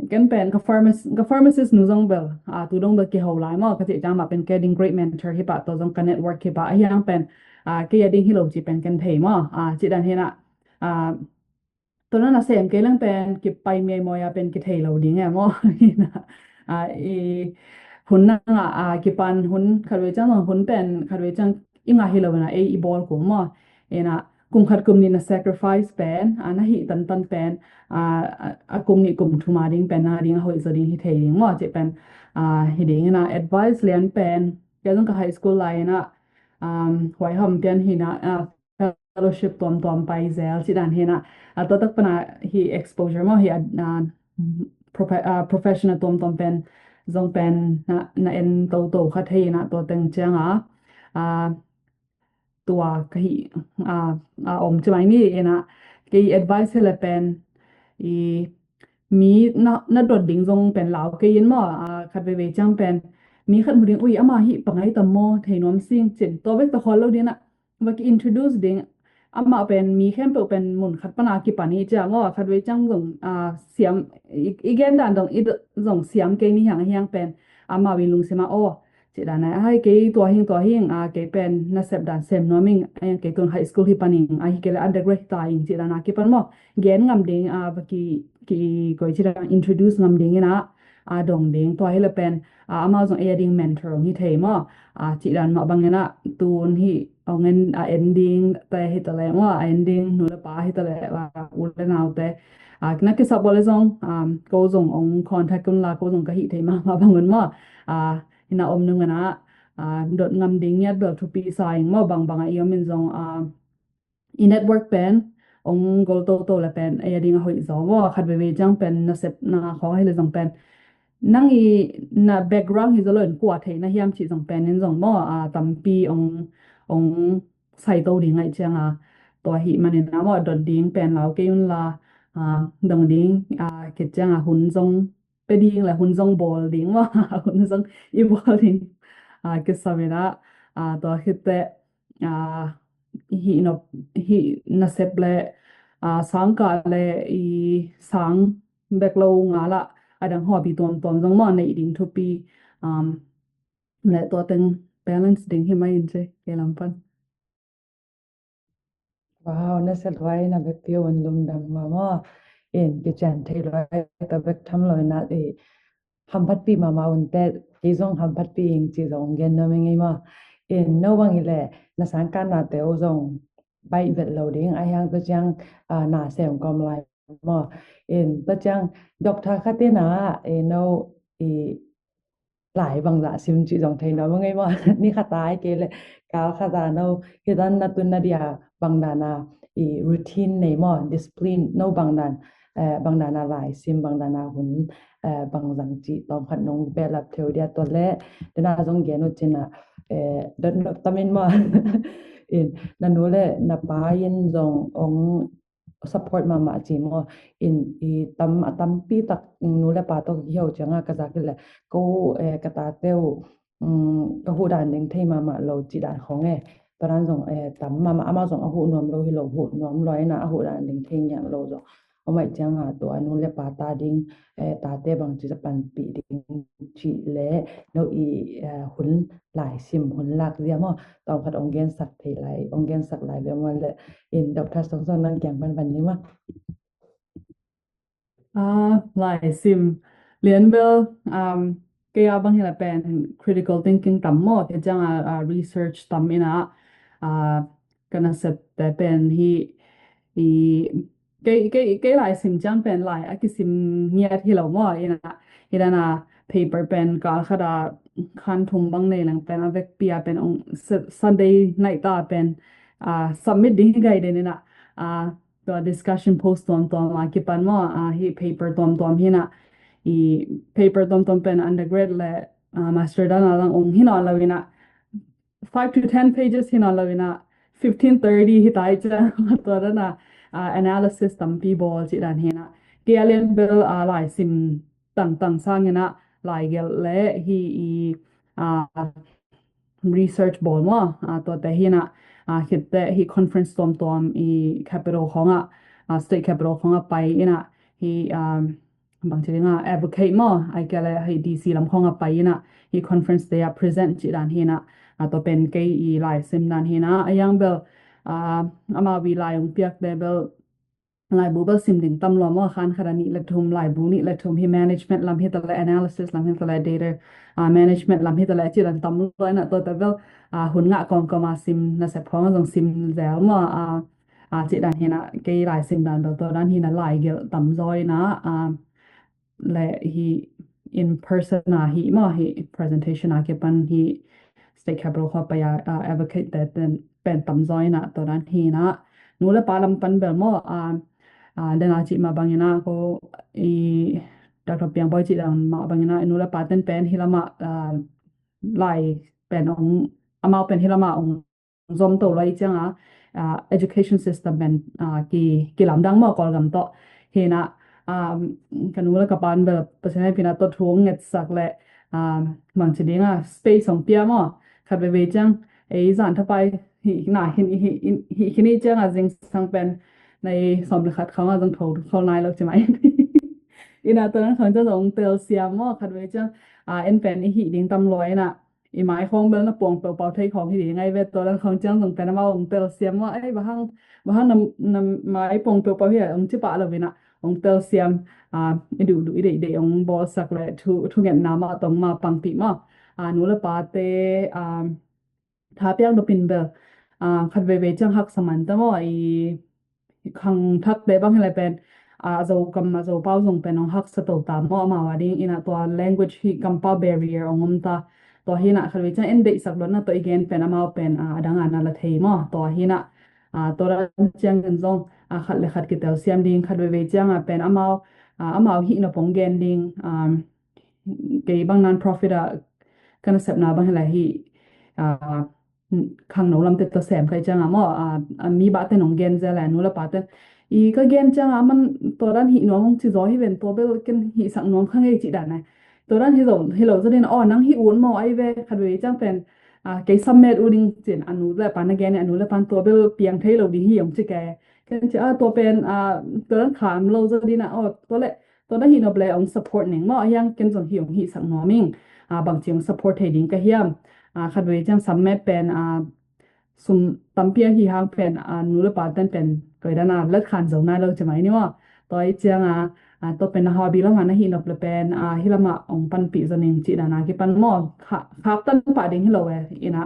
ken pen ka pharmac-, ka pharmacist nu zong bel, ah, tu dong bel kiho lai maw, ka cih ciang mah pen kei ding great mentor hi pah, tua zong ka network hi pah, a hiang pen, ah, kei a ding hi lo ci pen ken thei maw, ah, ci dan hi ina, ah, tua na nasem kei leng pen kipai miai mawi a pen kithei lo ding e maw. Hi ina, ah, i hun na ngah, ah, kipan hun khat vei ciang zong hun pen khat vei ciang i ngah hi lo ina ei i bawl kul maw. Ina kum khat kum nih na sacrifice pen, ah, na hih tantan pen, ah, a, a kum nih kum thum a ding pen na ding a hoih zaw ding hi thei ding maw cih pen, ah, hi ding ina advice lian pen kei zong ka high school lai ina, um, huaiham pian hi ina, ah, fellowship tuamtuam pai zel ci dan hi ina, ah, tua tak pana hi exposure maw hi, ah, profe-, ah, professional tuamtuam pen zong pen na, na en toto kha thei ina tua teng ciang a, ah, tua ka hi, ah, ah, om ci mai ni ina kei advice hi le pen i mi na, na dot ding zong pen lau kei in maw, ah, khat veve ciang pen mi khat mu ding ui ama hi pangai tam maw thei nuam sing cin tua vek ta khol lo ding ina va ki introduce ding. Amah pen mi khempeuh pen mun khat pana kipan hi cia maw, khat vei ciang zong, ah, siam i, i gen dan zong i zong siam kei ni hiang hiang pen amah wi lungsima aw ci dan a hai kei tua hing tua hing, ah, kei pen nasep dan sem nuam ing, ah, kei tun high school hi pan ing, ah, hi kei le undergrad ta ing ci dan a kipan maw gen ngam ding, ah, va ki, ki koi ci dan introduce ngam ding ina, ah, dong ding tua hi le pen, ah, amau zong ei a ding mentor ong hi thei maw, ah, ci dan mah bang ina tun hi ong en, ah, en ding te hi ta le maw, ah, en ding nu le pa hi ta le, ah, u le nau te, ah, na kisap bawl le zong, um, ko zong ong contact un la ko zong ka hih thei mahmah bang un maw, ah, ina om nung ina, ah, dot ngam ding ngiat bel thupi sa ing maw bang bang a i om in zong, ah, i network pen ong gol toto le pen ei a ding a hoih zaw maw, khat veve ciang pen nasepna khawng hi le zong pen nang i na background hi zaw lo in kua thei na hiam cih zong pen in zong maw, ah, tampi ong, ong sai to ding ngaih ciang a tua hi man ina maw dot ding pen lau kei un la, ah, dong ding, ah, kit ciang a hun zong pe ding le hun zong bawl ding maw, hun zong i bawl ding, ah, kisam ina, ah, tua khit teh, ah, hih nop, hih nasep le, ah, sang kah le i sang bek lo ngal a, a dang hawpi tuamtuam zong maw neih ding thupi, um, le tua teng balance ding hi mai in ci kei lam pan. Wow, na sia luai na bek piu un lungdam mahmah. In kician thei luai ta bek tham lo ina i hamphatpih mahmah un te, kei zong hamphatpih ing ci zong gen nuam ing ei maw. In no bang hi le na sang kah na te uh zong baih vet lo ding a hiang tua ciang, ah, na sem kawm lai maw. In tua ciang doctor khat ina, eh, no i lai bangzah sim cih zong thei nuam ing ei maw. Ni khat a ai kei le kal khat a no hi dan na tun na dia bang dan a i routine nei maw, discipline no bang dan, eh, bang dan a lai sim bang dan a hun, eh, bang zang cih tawm khat nong behlap theu dia tua le tuna zong gen uh cin a, eh, dot nop tam in maw. In na nu le na pa in zong ong support mahmah ci maw. In i tam, a tampi tak nu le pa tawh ka kiho ciang a ka zak hi le ko, eh, ka tate uh, um, ka huh dan ding thei mahmah lo cih dan khawng e. Tua dan zong, eh, tam mahmah, amau zong a huh nuam lo hi lo, huh nuam lo ina a huh dan ding thei ngiat lo zong om ahih cianga tua nu le pa ta ding, eh, tate bangci za panpih ding cih le no i, eh, hun laisim hun lak zia maw, tawm khat ong gensak thei lai, ong gensak lai ve maw le in Doctor Song Song nang kiang pan pan ni maw. Ah, laisim. Lian bel, um, kei a bang hi la pen critical thinking tam maw, kei ciang a, a research tam ina, ah, ka nasep te pen hi i, kei, kei, kei laisim ciang pen lai a kisim ngiat hi lo maw, ina, ina na paper pen kal khat a khan thum bang nei leng pen a vekpi a pen ong Sa-, Sunday night ta pen, ah, submit ding hi gai den ina, ah, tua discussion post tuamtuam a kipan maw, ah, hi paper tuamtuam hi na, i paper tuamtuam pen undergrad le, ah, master dan a lang ong hi nawn lo ina, five to ten pages hi nawn lo ina, fifteen thirty hi tai ciang tua dan a, ah, analysis tampi bawl cih dan hi na. Kei a lian bel, ah, laisim tangtang sang ina, laigelh le hi i, ah, research bawl maw, ah, tuate hi na, ah, khitte hi conference tuamtuam i capital khawngah, ah, state capital khawngah pai ina hi, um, bangci dinga advocate maw, ai kia le hi D C lam khawngah pai ina hi conference te a present cih dan hi na, ah, tua pen kei i laisim dan hi na, a yang bel, ah, amau i lai ong piak te bel laibu bel sim ding tam lua maw, khan khat a nih le thum, laibu nih le thum hi management lam hi ta le analysis lam hi ta le data, ah, management lam hi ta le cih dan tam lua ina tua ta bel, ah, hun ngah kawmkawm a sim nasep khawng a zong sim zel maw, ah, ah, cih dan hi na kei laisim dan bel tua dan hi na laigelh tam zaw ina, ah, le hi in person a hi maw hi presentation a kipan hi state capital khawngah pai a, ah, advocate te pen, pen tam zaw ina tua dan hi na nu le pa lam pan bel maw, ah, ah, den a cih mah bang ina ko i Doctor Piang Bawi cih dan mah bang ina nu le pa ten pen hi lam a, ah, lai pen ong, amau pen hi lam a ong zom to lo i ciang a, ah, education system pen, ah, ki, kilamdang maw Kawlgam tawh hi na, um, ka nu le ka pan bel Pasian hehpihna tawh thu ong ngetsak le, um, bangci dinga space ong pia maw, khat veivei ciang ei zan thapai hi na hi, hi, hi, hi khin i ciang a zingsang pen na i sawm le khat khawng a zong tho khol nai lo ci mai. Ina tua dan khawng ciang zong tel siam maw, khat vei ciang, ah, en pen i hih ding tam lua ina i mai khawng bel na puang peuhpeuh thei khawng hi ding ai ve, tua dan khawng ciang zong pen amau ong tel siam maw, ei, bang hang, bang hang na, na mai puang peuhpeuh hi a ong ci pah lo ina ong tel siam, ah, i duhduh i deihdeih ong bawlsak le thu, thungetna mah tawh mah pangpih maw, ah, nu le pate, ah, tha piak nopin bel, ah, khat veivei ciang haksa man ta maw, i khangthakte bang hi lai pen, ah, a Zo kam a Zo pau zong pen ong haksa to ta maw, amau a ding ina tua language hi kampau barrier ong om ta. Tua hi na khat vei ciang en deihsak luatna tawh i gen pen amau pen, ah, a dang a na la thei maw, tua hi na, ah, tua dan ciang in zong, ah, khat le khat kitel siam ding, khat veivei ciang a pen amau, ah, amau hih nop ong gen ding, um, kei bang non-profit a ka nasepna bang hi lai hi, ah, khangno lamte tawh sem kai ciang a maw, ah, ah, mi bah ten ong gen zel a nu le pa ten i ka gen ciang a man tua dan hih nuam ong ci zaw hi ven, tua bel ken hihsak nuam kha ngei cih dan a, tua dan hi zo, hi lo zaw din, aw, nang hih un maw ai ve, khat vei ciang pen, ah, kei submit u ding cin a nu le pa na gen a nu le pan tua bel piang thei lo ding hi ong ci ke. Ken ci a tua pen, ah, tua dan kham lo zaw din a, aw, tua le tua na hih nop le ong support ning maw, a hiang ken zong hih ong hihsak nuam ing, ah, bangci ong support thei ding ka hiam, ah, khat vei ciang submit pen, ah, sum tampi a hi hang pen, ah, nu le pa ten pen koi dan a let khan zo nai lo ci mai ni maw, tua i ciang a, ah, tua pen a hobby lam a na hih nop le pen, ah, hi lam a ong panpih zaw ning cih dan a kipan maw, kha, khak tan pah ding hi lo e, ina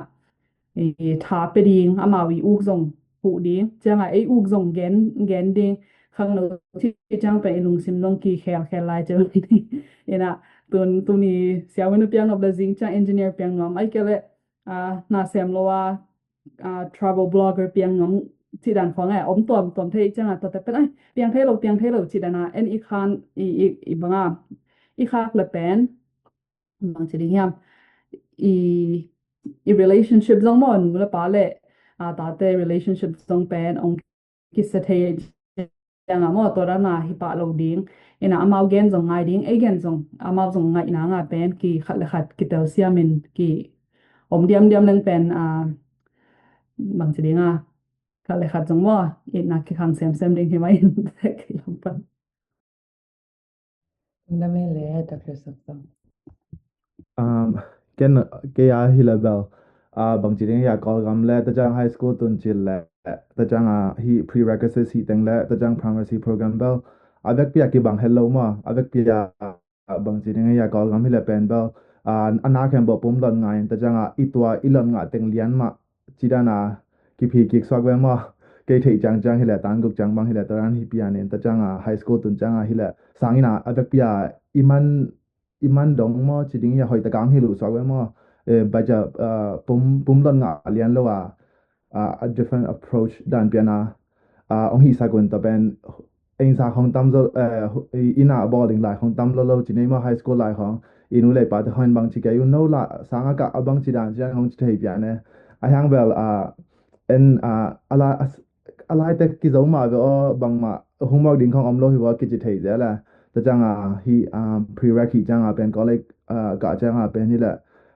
i tha pe ding, amau i uk zong huh ding, ciang a ei uk zong gen, gen ding, khangno ci ciang pen i lungsim zong ki khel khel lai ciang ina tun, tuni siawi nu piang nop le zing ciang engineer piang nuam ai kia le, ah, na sem lo a, ah, travel blogger piang nuam cih dan khawng e om tuamtuam thei ciang a tua te pen ai piang thei lo, piang thei lo cih dan a en i khan i, i, i bang a i khak le pen bangci ding hiam i, i relationship zong maw, nu le pa le, ah, tate relationship zong pen ong kisa thei ciang a maw, tua dan a hi pah lo ding, ina amau gen zong ngai ding, ei gen zong amau zong ngaih nang a pen ki khat le khat kitel siam in ki om diamdiam leng pen, ah, bangci ding a, khat le khat zong maw, itna kikhang semsem ding hi mah in, tek kei lam pan. Tung dam e le, Doctor Sop Sop. Um, ken, kei a hi le bel, ah, bangci ding hi a, Kawlgam le Tajang High School tun cil le, Tajang a hi prerequisites hi teng le, Tajang Pharmacy Program bel, a vekpi a kibang het lo maw, a vekpi a, ah, bangci ding hi a, Kawlgam hi le pen bel, ah, a na khempeuh pum lon ngah in, Tajang a i tua i lon ngah teng lian mah, ci dan a, kiphi kik suak ve maw, kei theih ciangciang hi le, tan guk ciang bang hi le, tua dan hi pian in, Tajang a high school tun ciang a hi le, sangin a, a vekpi a, i man, i man dong maw, ci ding hi a, hoih tak a hong hi luh suak ve maw, eh, baca, ah, pum, pum lon ngah lian lo a, ah, a different approach dan pian a, ah, hong hi sak un tua pen, eng sa hong tam zo, eh, hu-, i, inn a bawl ding lai hong tam lo lo ci nei maw, high school lai hong, i nu le i pate hong bangci kei un no la, sang a kah a bangci dan cian hong ci thei pian e. A hiang bel, ah, en, ah, a la, a s-, a lai te kizo mah ve aw, bangmah hong mawk ding khong om lo hi ve aw kici thei zel a. Tua ciang a hi, ah, prereq hi ciang a pen college, ah, kah ciang a pen hi le,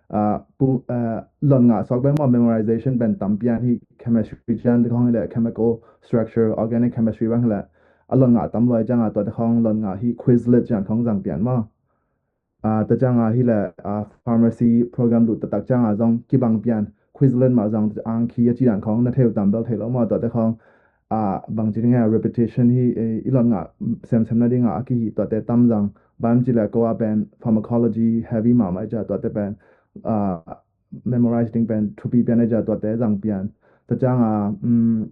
ah, pu-, ah, lon ngah suak pen maw, memorization pen tam pian hi, chemistry cian te khong hi le, chemical structure, organic chemistry bang hi le, a lon ngah tam luai ciang a tua te khong lon ngah hi, Quizlet cian khong zang pian maw. Ah, tua ciang a hi le, ah, pharmacy program lut taktak ciang a zong kibang pian, Quizlet mah zang ang khi a ci dan khong na theu tam bel thei lo maw, tua te khong, ah, bangci ding hi a, repetition hi, eh, i lon ngah semsem na ding a, a kihi tua te tam zang, bang ci le ko a pen pharmacology heavy mahmah i ci a, tua te pen, ah, memorize ding pen thupi pian i ci a, tua te zang pian. Tua ciang a, um,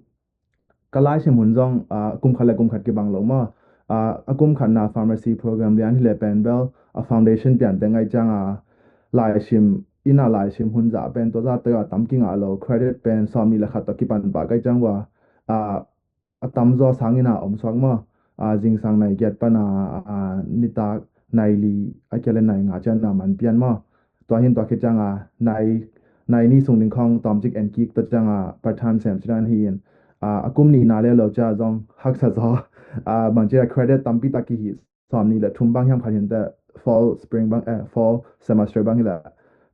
ka laisim hun zong, ah, kum khat le kum khat kibang lo maw. Ah, a kum khat na pharmacy program lian hi le pen bel, a foundation pian te ngai ciang a, laisim, inn a laisim hun zah pen tua zah te a tam kingah lo, credit pen sawm nih le khat tawh kipan pah kai ciang ua, ah, a tam zaw sangin a om suak maw. Ah, zingsang nai giat pan a, ah, nitak nai li, a kia le nai nga cian a man pian maw. Tua hin tua khit ciang a, nai, nai ni sung ding khong tawmcik en kik tua ciang a, part time sem ci dan hi in, ah, a kum nih na le lo cia zong haksa zaw, ah, bang ci a credit tampi tak kihi, sawm nih le thum bang hiam khat hin te, fall spring bang, eh, fall semester bang hi le.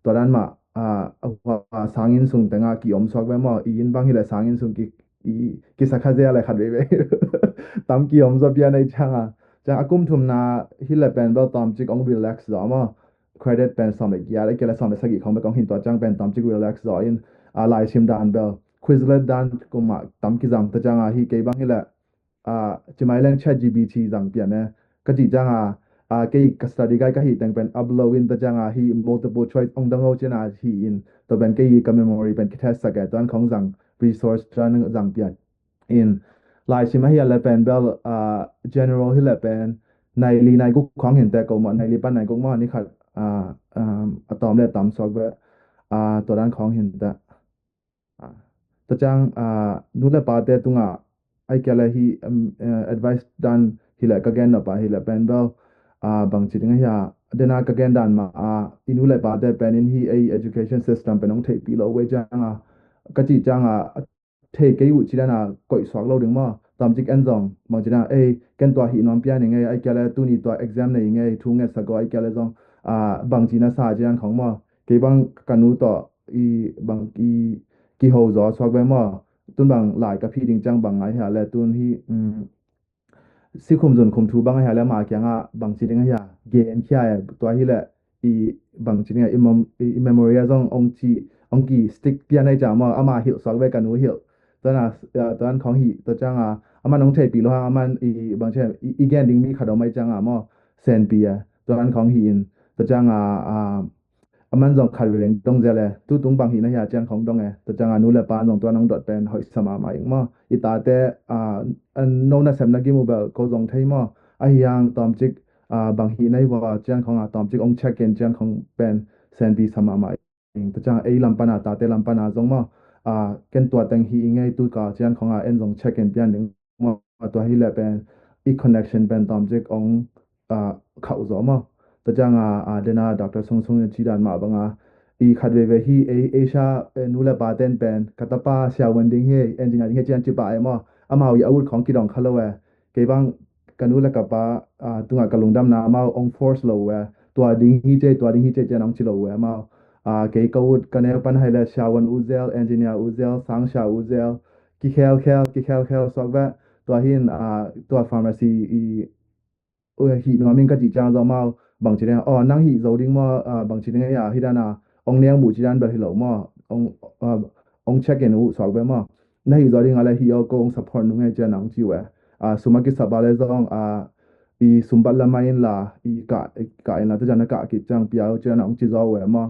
Tua dan mah, ah, a, a sangin sung teng a ki om suak ve maw, i inn bang hi le sangin sung ki, i, ki sakha zia le khat veve. Tam ki om zaw pian ei ciang a. Ciang a kum thum na hi le pen bel tawmcik ong relax zaw maw. Credit pen sawm le giat, a kia le sawm le sagih khong bek ong hin tua ciang pen tawmcik relax zaw in, ah, laisim dan bel. Quizlet dan kum a tam kizang tua ciang a hi kei bang hi le, ah, ci mai leng ChatGPT zang pian e. Ka ci ciang a, ah, kei ka study guide ka hi teng pen upload in tua ciang a hi multiple choice ong dang o cian a hi in. Tua pen kei ka memory pen ki test sak e, tuan khong zang resource tuan zang pian. In laisim a hi a le pen bel, ah, general hi le pen nai li nai guk khong hin te ko maw, nai li pan nai guk maw ni khat, ah, um, a tawm le tam suak ve, ah, tua dan khong hin te. Ah, tua ciang, ah, nu le pate tungah, ai kia le hi, um, eh, advice dan hi le ka gen nop a hi le pen bel, ah, bang ci ding a hi a, dena ka gen dan mah, ah, i nu le pate pen in hi ei education system pen ong theihpih lo ve ciang a, ka ci ciang a, thei kei uh ci dan a koih suak lo ding maw. Tawmcik en zong, bang ci dan a, ei, ken tua hi nuam pian i ngei, ai kia le tuni tua exam nei i ngei, thu ngetsak aw, ai kia le zong, ah, bang ci na sa ci dan khong maw. Kei bang ka nu tawh i bang i kiho zaw suak ve maw. Tun bang lai ka phi ding ciang bang ngai hia le tun hi, um, sikhum zun khum thu bang a hia le ama kiang a bang ci ding a hia gen khia e, tua hi le i bang ci ding a i mem-, i, i memory a zong ong ci, ong ki stick pian ai ciang maw, ama hilh suak ve ka nu hilh. Tuan a, ah, tuan khong hi, tua ciang a, aman ong theihpih lo hang, aman i bang ci i, i gen ding mi khat om ai ciang a maw, senpi a, tuan khong hi in, tua ciang a, ah, aman zong khat veng dong zia le, tu tung bang hi na hia cian khong dong e, tua ciang a nu le pa zong tuan ong dot pen hoih sa mahmah ing maw. I tate, ah, an no na sem na gim uh bel ko zong thei maw. A hi hang tawmcik, ah, bang hi na hi vua cian khong a tawmcik ong check in cian khong pen senpi sa mahmah ing. Tua ciang ei lam pan a, tate lam pan a zong maw, ah, ken tua teng hi i ngei tu ka cian khong a en zong check in pian ding maw. Tua hi le pen i connection pen tawmcik ong ah, khauh zaw maw. Tua ciang a, ah, dena Doctor Sung Sung in ci dan mah bang a, i khat veve hi, ei, Asia, eh, nu le pa ten pen, ka tapa siavuan ding hi, engineer ding hi cian ci pah e maw. Amau i a ut khong kidong kha lo e. Kei bang ka nu le ka pa, ah, tungah ka lungdamna amau ong force lo e. Tua ding hi ce, tua ding hi ce cian ong ci lo e amau. Kei ka ut ka neu pan hai le Shawan uzel, engineer uzel, sangsia uzel, kikhel khel kikhel khel suak ve. Tua hin tua pharmacy i hih nuam in ka cih ciang zong amau bangci ding, aw nang hih zo ding maw, bangci ding a hih dan a ong neu muh ci dan bel hi lo maw, ong check in uh suak ve maw. Na hih zo ding a le hih aw ko ong support nung e cian a ong ci uh e. Sum a kisap a le zong i sumbat lam a in la i kah in la te cian a kah kit ciang pia uh cian a ong ci zaw uh e maw.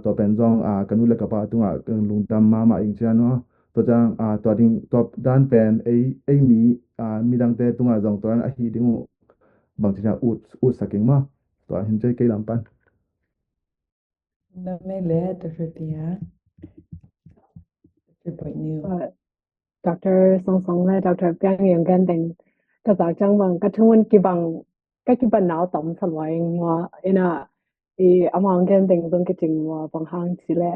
Tua pen zong ka nu le ka pa tungah lungdam mahmah ing cian maw. Tua ciang tua ding tua dan pen ei mi midangte tungah zong tua dan ahi ding uh bangci na ut ut saking maw. Tua hin cei kei lam pan. Namele Doctor Pia. Doctor Boy New. Doctor Song Song le Doctor Piang Yang Gen Deng ka zak ciang bang ka thungun kibang ka kiban nau tom sa luai ngua ina i amang gen deng zong kiting ngua bang hang ci le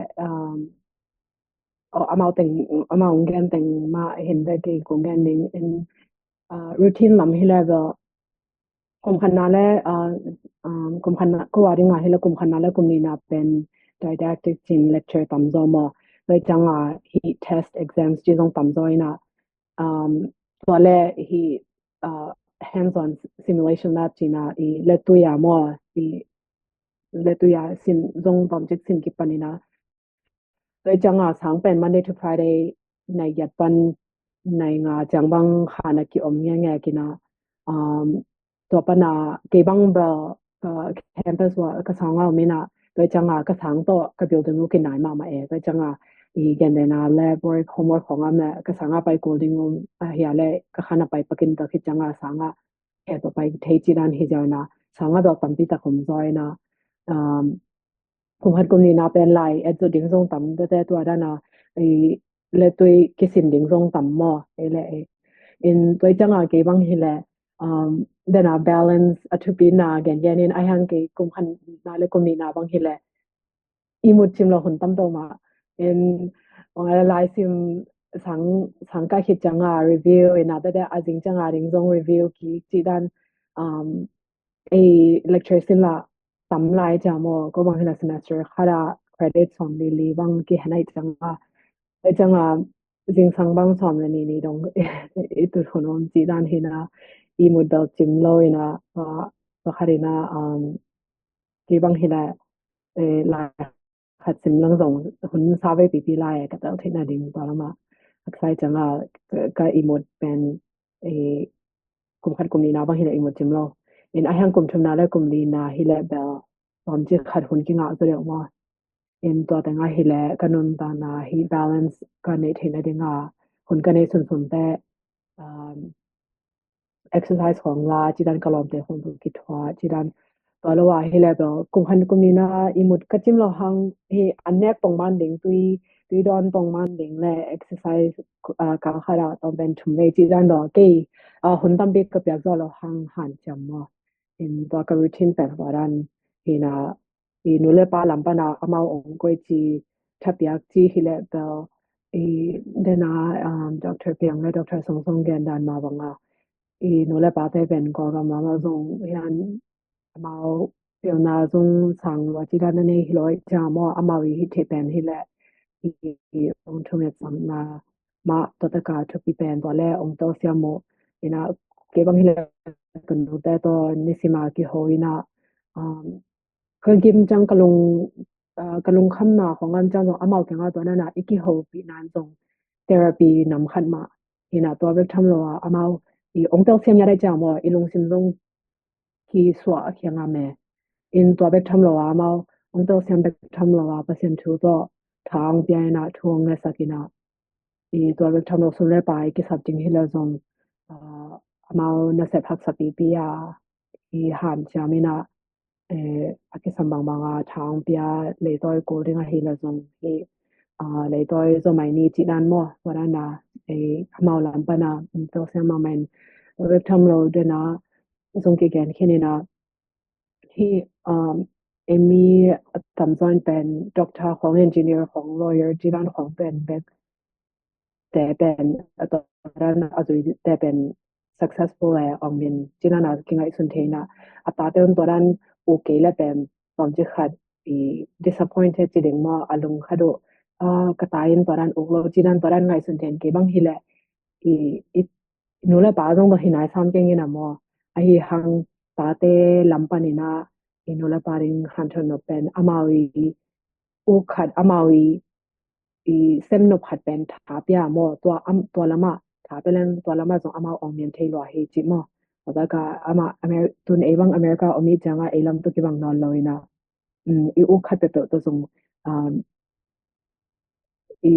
amau teng amau gen teng ma hin ve kei kong gen ding in routine lam hi le bel kum khan na le kum khan na ko wa ding a hi le kum khan na le kum ni na pen didactic cin lecture tam zo maw. Loi ciang a hi test exams ci zong tam zo ina tua le hi hands on simulation lab cina i letui a maw i letui a sin zong bom cik sin kipan ina. Loi ciang a sang pen Monday to Friday nai yat pan nai nga ciang bang khana ki om nge nge kina tua pana kei bang bel campus wa ka sang a mina tua ciang a ka sang to ka building u kinai ma ma e tua ciang a i gen de na lab work homework khong a me ka sang a pai kul ding um a hia le ka khana pai pakin ta khit ciang a sang a he to pai thei ci dan hi zau na sang a bel tampi ta khum zoi na kum hat kum ni na pen lai et zo ding zong tam te te tua dan a i le tui kisin ding zong tam maw ei le ei in tua ciang a kei bang hi le dena balance a thupi na gen gen in a hang kei kum khan na le kum ni na bang hi le i mut cim lo hun tam to ma in ong a lai sim sang sang ka khit ciang a review in a te te a zing ciang a ding zong review ki ci dan um ei lecture sin la tam lai ciang maw ko bang hi la semester khat a credit som li li bang ki hanai ciang a ciang a zingsang bang sawm le ni ni dong i tut hun om ci dan hi na i mut bel cim lo ina pakhat ina ki bang hi la lai khat sim lang zong hun sa vei pipi lai ka tel theihna ding tua lama aksai ciang a ka i mut pen kum khat kum ni na bang hi la i mut cim lo in a hiang kum thum na le kum li na hi le bel bom ci khat hun ki ngah zo deuh maw. In tua teng a hi le ka nuntakna hi balance ka neih theihna ding a hun ka neih sunsun te exercise khong la ci dan ka lawmte khong tu kithua ci dan tua lo a hi le bel kum han kum ni na i mut ka cim lo hang hi an nek pong man ding tui tui dawn pong man ding le exercise kal khat a tawm pen thum vei ci dan lo kei hun tampi ka piak zo lo hang han ciam maw. In tua ka routine pen tua dan hi na i nu le pa lam pana amau ong koi ci thapiak ci hi le bel i dena Doctor Piang le Doctor Song Song gen dan ma banga i nu le pa te pen Kawlgam lama zong hian amau pilna zong sang lua ci dan a nei hi lo i cia maw amau i hi thei pen hi le i ong thunget sang na ma tawtaka thupi pen tua le ong to siam maw ina kei bang hi le ka nu te to nisima kiho ina ka gim ciang ka lung ka lungkhamna khong an ciang zong amau kianga tua nana i kihopih nan zong therapy nam khat mah hina tua bek tham lo a amau i ong tel siam ya dai ciang maw i lungsim zong ki suah a kianga me in tua bek tham lo a amau ong tel siam bek tham lo a Pasian thu tawh tha ong pia ina thu ong ngesak ina i tua bek tham lo sun le pai kisap ding hi lo zong amau nasep haksa pipi a i han ciam ina a kisam bangbang a tha ong pia leitawi kul ding ahi lo zong hi leitawi zomai ni cih dan maw tua dan a amau lam pana tel siam mahmah in tua bek tham lo dena zong kigen khin ina hi emi a tam zawn pen doctor khong engineer khong lawyer cih dan khong pen bek te pen a tua dan a zui te pen successful e ong min cih dan a kingaihsun theina a tate un tua dan u kei le pen tawm ci khat i disappointed ci ding maw, a lung khat uh, a, ka ta in tua dan uk lo ci dan tua dan ngaihsun ten kei bang hileh i, i nu le pa zong bang hi nai sam keng in a maw, ahi hang tate lam panin a i nu le pa ding hanthawn nop pen amau i uk khat, amau i i sem nop khat pen tha pia maw, tua am, tua lama tha pia leng tua lama zong amau ong mian thei lua hi ci maw. Tua ka ama Amer-, tun ei bang America om i cianga ei lam tu kibang nawn lo ina, um, i uk khat pepeu tu zong, um, i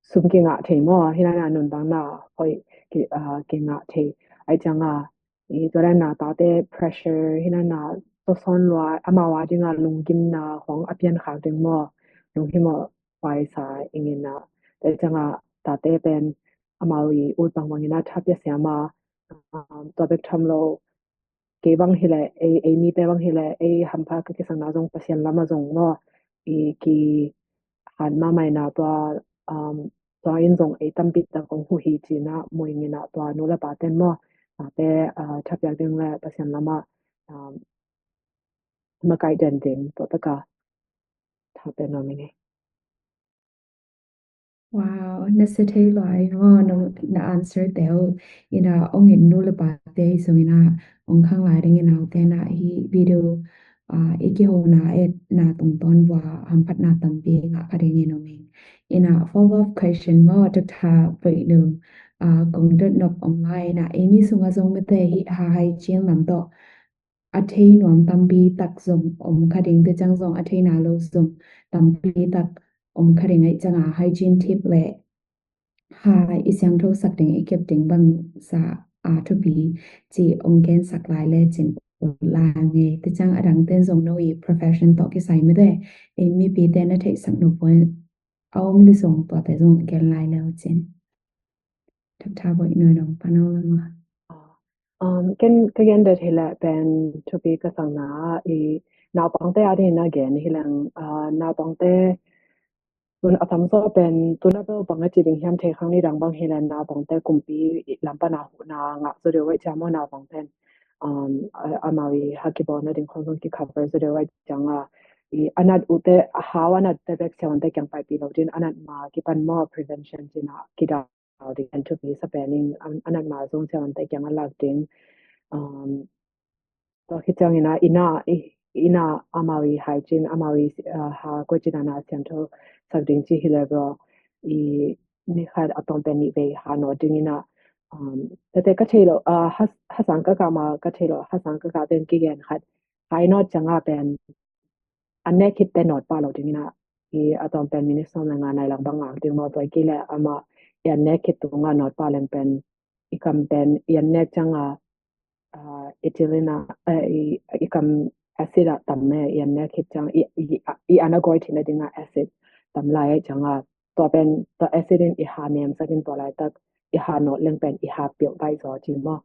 sum kingah thei maw, hinana nundang na hoi ki, uh, kingah thei. Ai cianga i tua dan na tate pressure hinana toson lua, amau a dinga lunggimna hong a pian khak ding maw, lunghimawh huai sa ingina. Te cianga tate pen amau i ut bangbangina tha pia siama, um, tua bek tham lo, kei bang hileh, ei, ei mite bang hileh, ei hampha ka kisangna zong Pasian lama zong maw, i ki han mamaina tua, um, tua in zong ei tampi tak kong hu hi cina muingina tua nu le pa ten maw, tate, uh, tha piak ding le Pasian lama, um, makaih den ding tua taka tha pia nuam ing ei. Wow, na sia thei lua ing aw, na, na answer te uh ina ong in nu le pa te i sung ina ong khang lai ding ina u te na hi video, uh, i kihona et na tungtawn vua hamphatna tampi ngah kha ding in um ing. Ina follow up question maw, Doctor Poinu, uh, kong dot nop ong lai ina ei mi sunga zong mite hi ha hai chin lam to a thei nuam tampi tak zong om kha ding, te ciang zong a theina lo zong tampi tak om kha ding ai cianga hygiene tip le ha i siangtho sak ding i kep ding bang sa a thupi ci ong gen sak lai le cin ut lai nge, te ciang a dang ten zong no i profession to kisai mite ei mipi te na thei sak no point a om li zong tua te zong gen lai le cin. Doctor Poinu nong pano ma. Um, ken ka gen det hileh pen thupi ka sangna i naupangte a ding na gen hileng, uh, naupangte tun a tamzaw pen tuna bel bang a ci ding hiam thei khang ni dang bang hileh naupangte kumpi i lam pana huhna ngah zaw deuh wai ciang maw naupang pen, um, a, amau i ha kibawlna ding khong zong ki cover zaw deuh wai cianga i a nat ute, a hau a natte bek siawante kiang paipih lo din a nat ma kipan maw prevention cina kida ding an thupi sa penin a nat ma zong ciang ante kiang a lak ding. Um, tua khit ciangina ina, ina amau i hai cin amau i ha kua cina na siangtho sak ding ci hi level i ni khat a tawm pen nih vei ha nawt dingina. Um, tate ka thei lo, uh, ha, ha sang ka ka ma ka thei lo, ha sang ka ka pen kigen khat hai nawt cianga pen an nek khit te nawt pah lo dingina i a tawm pen minute sawm le nga nai lang bang ngak ding maw, tua i kei le amah i an nek khit tunga nawt pah leng pen i kam pen i an nek cianga, ah, i tilina, eh, i, i kam acid a tam me i an nek khit ciang i, i, i an a goi thina dinga acid tam lai ai cianga tua pen tua acid in i ha nemsak in tua laitak i ha nawt leng pen i ha pilh baih zaw ci maw.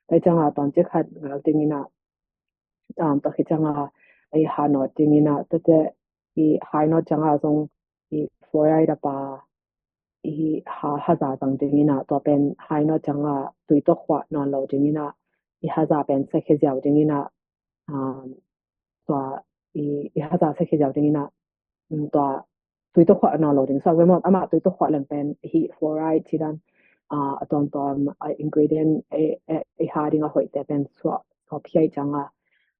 Tua cianga tawm ci khat ngak dingina um, tua khit cianga i ha nawt dingina tate i hai nawt cianga zong i fluoride a pa i ha haza zang dingina tua pen hai nawt cianga tui tua khuah nawn lo dingina i haza pen sekhe ziau dingina, um, tua i, i haza sekhe ziau dingina, um, tua tui tua khuah nawn lo ding suak ve maw, amah tui tua khuah leng pen hi fluoride ci dan, ah, a tuamtuam, ah, ingredient i, i, i ha ding a hoihte pen suah, suah phiai cianga,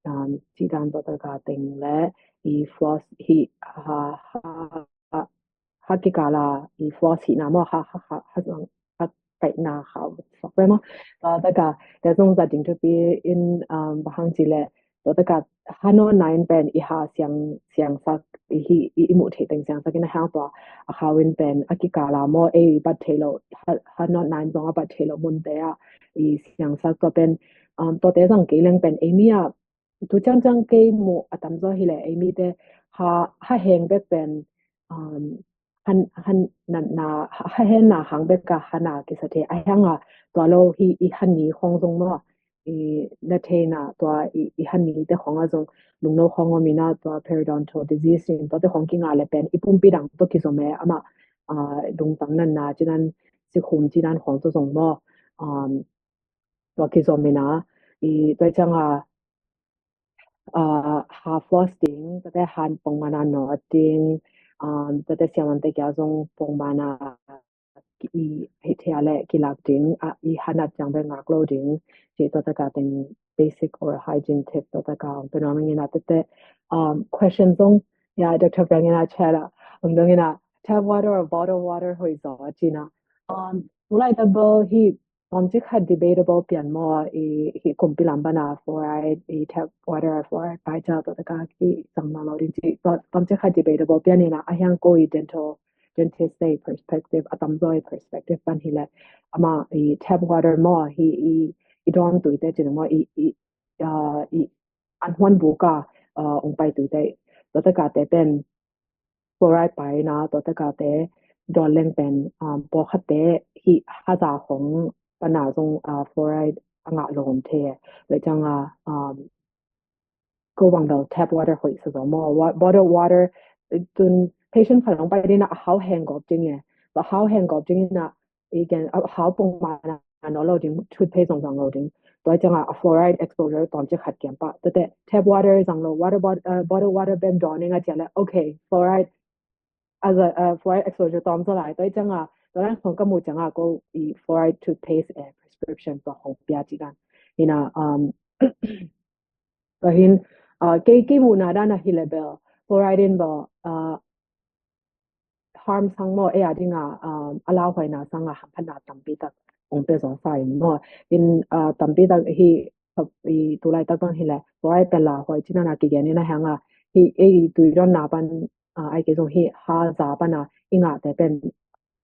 um, ci dan tua taka teng le i floss hi ha, ha, ha kikala i floss hi na maw ha, ha, ha, ha, ha kaihna khau suak ve maw. Tua taka te zong za ding thupi in, um, bang hang ci le tua taka ha nawtna in pen i ha siang, siangsak i hi i, i muh theih teng siangsak in a hang tua a khau in pen a kikala maw ei bat thei lo ha, ha nawtna in zong a bat thei lo munte ah i siangsak tua pen, um, tuate zang kei leng pen ei mi ah tu ciangciang kei muh a tamzaw hileh ei mite ha, ha heng bek pen, um, han, han natna, ha, ha henna hang bek ka hana kisa thei a hanga tua lo hi i hani khong zong maw i na theina tua i, i hani te khong a zong lungno khong om ina tua periodontal disease in tua te khong kinga le pen i pumpi dang to kizom e amah, ah, lungtang natna cinan sikhum cinan khong to zong maw, um, tua kizom ina i tua cianga uh, half loss ding, tate han pongmana nawt ding, um, tate siamante kia zong pongmana i hithia le kilak ding, uh, i hanat jang be ngak lo ding, ci tua taka teng basic or hygiene tip tua taka ong pe nuam ing ina tate, um, question zong, ya, Doctor Peng ina chat a, ong dong ina, tap water or bottle water hoi zaw cina. Um, tulai tabel hi, tom cik khat debatable pian maw, i hi kumpi lam pana fluoride, i tap water fluoride pai ca tua taka ki sang na lo din ci, tom cik khat debatable pian ina, a hiang ko i dental, dentist te perspective, a tamzaw i perspective pan hi le, ama i tap water maw, hi i, i dawn tui te cin maw, i, i, uh, i an huan buka, uh, ong pai tui te, tua taka te pen, fluoride pai na, tua taka te, dawn leng pen, um, pawlkhat te, hi haza khong, pana zong, uh, fluoride a ngah lo om the, le cang a, um, ko bang bel tap water hoih sa zaw maw, wa-, bottle water, tun patient khat ong pai dina a hau heng gawp ding e, a hau heng gawp ding ina, again, a hau pong mana no lo ding, toothpaste zong zang lo ding. Tua cianga a fluoride exposure tom cik khat kiam pah. Tate tap water zang lo, water bot-, uh, bottle water pen dawn ing a cia le, okay, fluoride as a, uh, fluoride exposure tom zaw lai. Tua cianga, tua dan khong ka mu cianga ko i fluoride toothpaste e prescription tua khong pia ci dan. Ina, um, tua hin, uh, kei, kei muna dan a hi le bel, fluoride in bel, uh, harm sang maw, ei a dinga, um, a lauhuaina sanga hamphatna tampi tak ong pia zaw sa in maw. In, uh, tampi tak hi, i tulai tak bang hi le, fluoride pen lauhuai cina na kigen ina hanga, hi ei tui dawn na pan, uh, ai kei zong hi haza pana i ngah te pen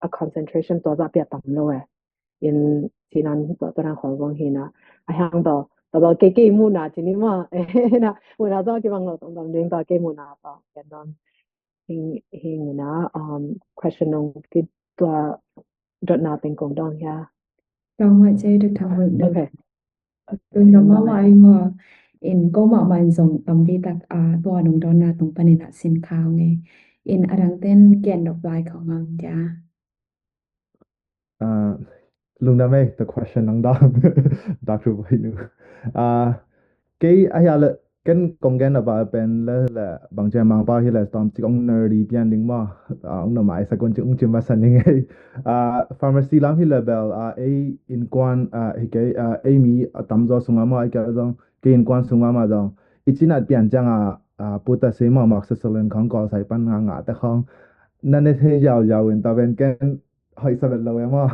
a concentration tua za pia tam lo e. In cinan tua tua nang khol gong hi na, a hang do, tua bel kei kei muna cini maw, na, muna zong kibang lo tong dong ding tua kei muna tua, ken don. Hing, hing ina, um, question nong ki tua dot na teng kong dong hia. Tau mai cei dot tau mai dot. Okay. Tung dong ma mai mo. In ko ma mai zong tam di tak, ah, tua nong don na tong panin a sin khau nge. In a dang ten kian dok lai khong ang dia. Ah, lungdam ei, the question nang dang. Doctor Boinu. Ah, kei a hia le, ken kong gen a ba pen le, le, bang cia mang pau hi le, tom cik ong nerdy pian ding maw. Ah, ong na mai sa kon cik ong cim ba san ding ei. Ah, pharmacy lam hi le bel, ah, ei innkuan, ah, hi kei, ah, ei mi a tam zaw sunga maw, ei kei zong, kei innkuan sunga maw zong. I cinat pian cianga, ah, puta se maw, amoxicillin khong kol sai pan nga nga te khong. Na ne thei yau yau in ta ven ken, hoih sa vet lo e maw.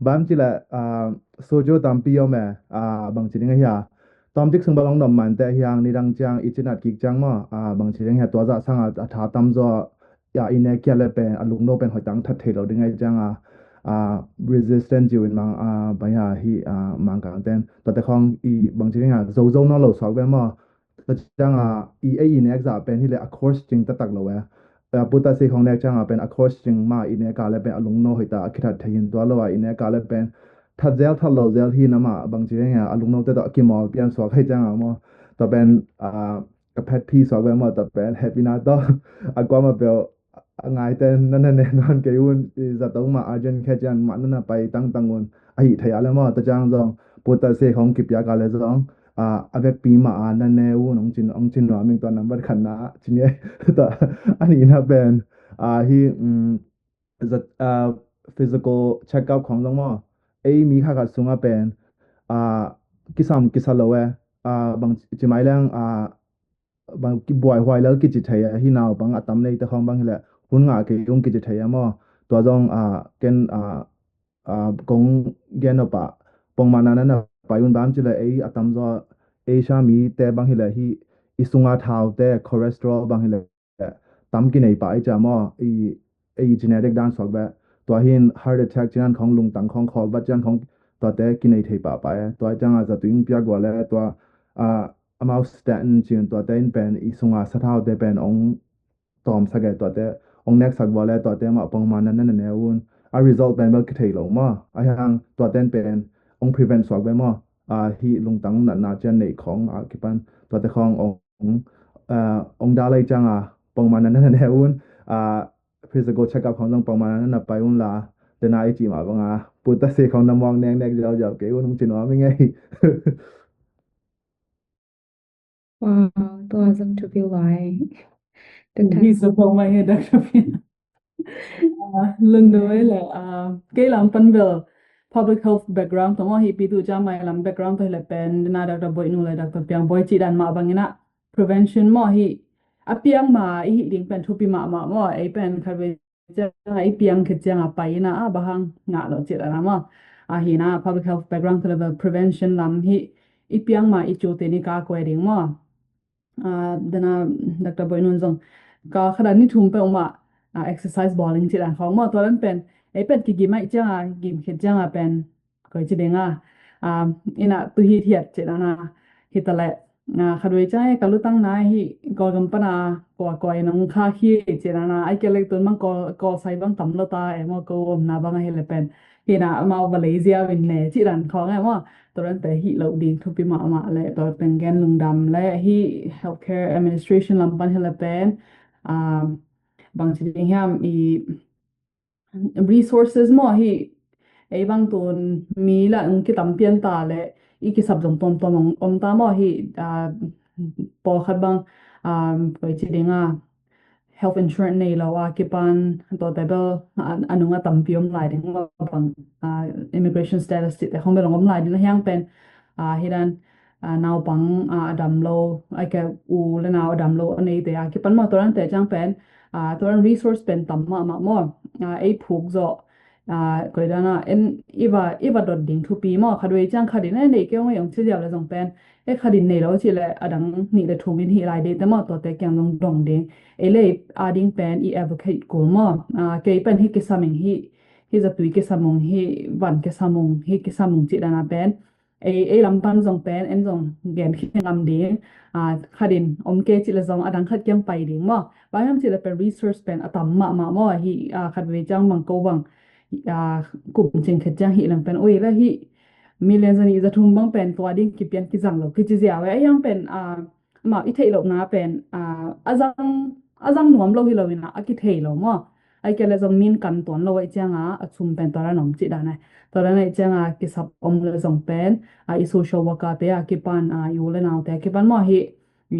Bang ci le, ah, sojo tampi om e, ah, bang ci ding a hia. Tom cik sung bang ong nom man te hiang nidang ciang i cinat kik ciang maw, ah, bang ci ding hia tua za sang a, a tha tam zaw, ya i ne kia le pen, a lungno pen hoih tang that thei lo ding ai ciang a, ah, resistant jiu in mang, ah, bang hia hi, ah, mang kang ten. Tua te khong i bang ci ding hia, zo zo no lo suak ve maw. Tua cianga i ei i nek zah pen hi le a course cing taktak lo e. A puta se khong nek cianga pen a course cing ma i nek a le pen a lungno hoih ta a kithat thei hin tua lo a i nek a le pen that zel that lo zel hi na ma bang ci heng a lungno te tawh a kimawl pian suak hei cianga maw. Tua pen a ka pet peeve suak ve maw tua pen happy na tawh a kuama peuh a ngaite na na ne nawn kei un i zato ma urgent care cian ma na na pai tangtang un ahi thei a le maw tua ciang zong puta se khong kipiak a le zong a, a vekpi mah a na ne un ong cin, ong cin nuam ing tua nambat khatna cin e. Tua a nihna pen a, hi, um, zat, a, physical check-up khong zong maw ei mi kha khat sunga pen a, kisam kisa lo e a, bang ci mai leng a, bang ki buai huai lel kici thei a hi nau bang a tam nei te khong bang hi le hun ngah kei ung kici thei a maw tua zong a, ken a, a, kong gen nop a pongmana na na pai un bam ci le ei a tam zaw Asia mi te bang hi le hi i sunga thau te cholesterol bang hi le tam kinei pa ei cia maw i ei genetic dan suak ve tua hin heart attack cian khong lungtang khong khawl bat cian khong tua te kinei thei pa pa e tua ciang a zatuing piak gua le tua a amau statin cin tua te in pen i sunga sathau te pen ong tawm sak e tua te ong nek sak vua le tua te mah pongman na na ne un a result pen bel kithei lo maw a hiang tua ten pen ong prevent suak ve maw a hi lungtang natna cian nei khong a kipan tua te khong ong a ong da lei ciang a pongman na na ne un a physical check up khong zong pongman na na pai un la te na i ci mah bang a puta se khong na muang nek nek jau jau kei un ong ci nuam i ngei. Wow, tua zong thupi lai. Hi sa pong mai he dak thupi. Lungdam ei le, kei lam pan bel public health background tawh maw hi pi tu ca mai lam background tawh hi le pen dina Doctor Boih nu le Doctor Piang Boih cih dan mah bangin ah prevention maw hi a piang ma i hih ding pen thupi mahmah maw ei pen khat vei cianga i piang khit cianga pai ina a bahang ngah lo cih dan a maw. A hi na public health background tawh le bel prevention lam hi i piang ma i cu te ni ka kuai ding maw. Dana Doctor Boih nun zong ka khadan ni thum pe uma exercise bawling cih dan khawng maw tua dan pen ei pen kigim aih cianga gim khit cianga pen koi ci dinga ina tu hi thiat cih dana hi ta leh khat vei ciang ka lutang na hi Kawlgam pana kua kua in hong kha hi cih dana ai kia lek tun bang Kawl sai bang tam lo ta e maw ko omna bang a hi le pen hi na amau va lei ziau in ne cih dan khawng e maw. Tua dan te hi lo ding thupi mahmah le tua teng gen lungdam le hi healthcare administration lam pan hi le pen bang ci ding hiam i resources maw hi ei bang tun mi la ung kitam pian ta le i kisap zong tuamtuam om ta maw hi pawlkhat bang koi ci dinga health insurance nei lo a kipan tua te bel a nung a tampi om lai ding maw bang immigration status cih te khong bel om lai ding la hiang pen hi dan naupang a dam lo a ke u le nau a dam lo a nei te a kipan maw tua dan te ciang pen tua dan resource pen tam mahmah maw ei phuk zawh koi dana en i va i va dot ding thupi maw khat vei ciang khat in e nei kei ong ei ong ci ziau le zong pen e khat in nei lo ci le a dang nih le thum in hi lai dei te maw tua te kiang zong dong ding ei le a ding pen i advocate kul maw kei pen hi kisaming hi hi zatui kisamung hi van kisamung hi kisamung cih dana pen ei ei lam pan zong pen en zong gen khin ngam ding khat in om kei cih le zong a dang khat kiang pai ding maw. Bang hiam cih le pen resource pen a tam mahmah maw hi khat vei ciang bang ko bang kum cing khat ciang hi lang pen oi la hi million zani za thum bang pen tua ding kipian kizang lo kici ziau e a yang pen amah i theih lohna pen a zang a zang nuam lo hi lo ina a kithei lo maw. Ai kia le zong min kan tuan lo ai cianga a chum pen tua dan om cih dan ai tua dan ai cianga kisap om le zong pen a i social worker te a kipan a i u le nau te a kipan maw hi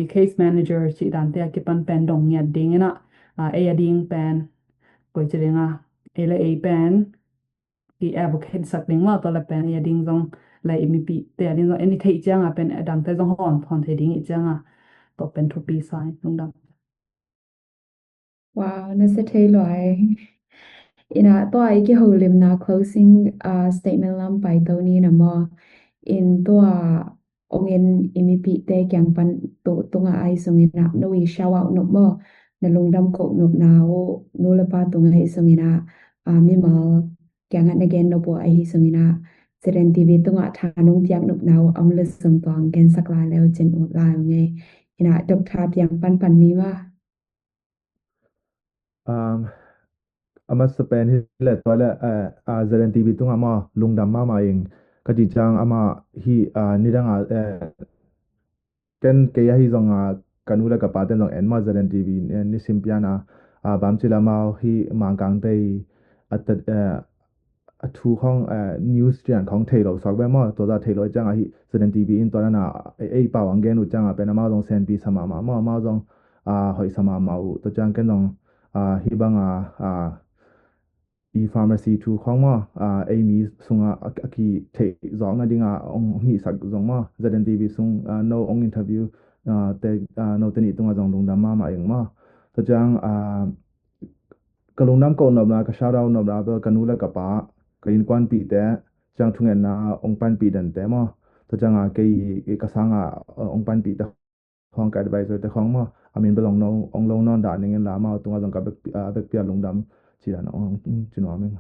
i case manager cih dan te a kipan pen dong ngiat ding ina ei a ding pen koi ci dinga ei le ei pen i advocate sak ding maw tua le pen i a ding zong le i mipi te a ding zong en i theih cianga pen a dang te zong hon hon thei ding i cianga tua pen thupi sa lungdam. Wow, na sa thei luai. Ina tua i kiholimna closing statement lam pai to ni na maw in tua ong en i mipite kiang pan tu tunga ai sungina no i shout out nop maw na lungdam ko nop na u nu le pa tunga ai sungina mimal kianga na gen nop u ai hi sungina Zeren T V tunga thanung tiak nop na u om le sung tuang gen sak la leu cin u la u ngei ina Doctor Piang pan pan ni ma. Um, a masa pen hi le tua le uh, uh, Zeren T V tunga maw lungdam mahmah ing ka ci ciang amah hi uh, nidanga uh, ken kei ahi zonga ka nu le ka pa ten zong en maw Zeren T V uh, nisim piana uh, bam ci la mau hi Mangkang tei a tat uh, a thu khong uh, news tian khong thei lo sak be maw tua za thei lo ciang ahi Zeren T V in tua nana ei pau ang gen u ciang a pen amau zong senpi sa mahmah maw amau zong uh, hoih sa mahmah u tua ciang ken zong uh, hi banga uh, e-pharmacy thu khong maw uh, ei mi sunga a, a ki theih zawkna dinga ong hihsak zong maw Zeren T V sung uh, no ong interview uh, te uh, no te nih tunga zong lungdam mahmah ing maw tua ciang uh, ka lungdam ko nopna ka shout out nopna bel ka nu le ka pa ka innkuanpihte ciang thungetna ong panpih dante maw tua cianga kei ka sanga ong panpihte khong ka advisor te khong maw a min bel ong lo nawn dah ningin la amau tunga zong ka bekpia lungdam ci dan ong ci nuam ing.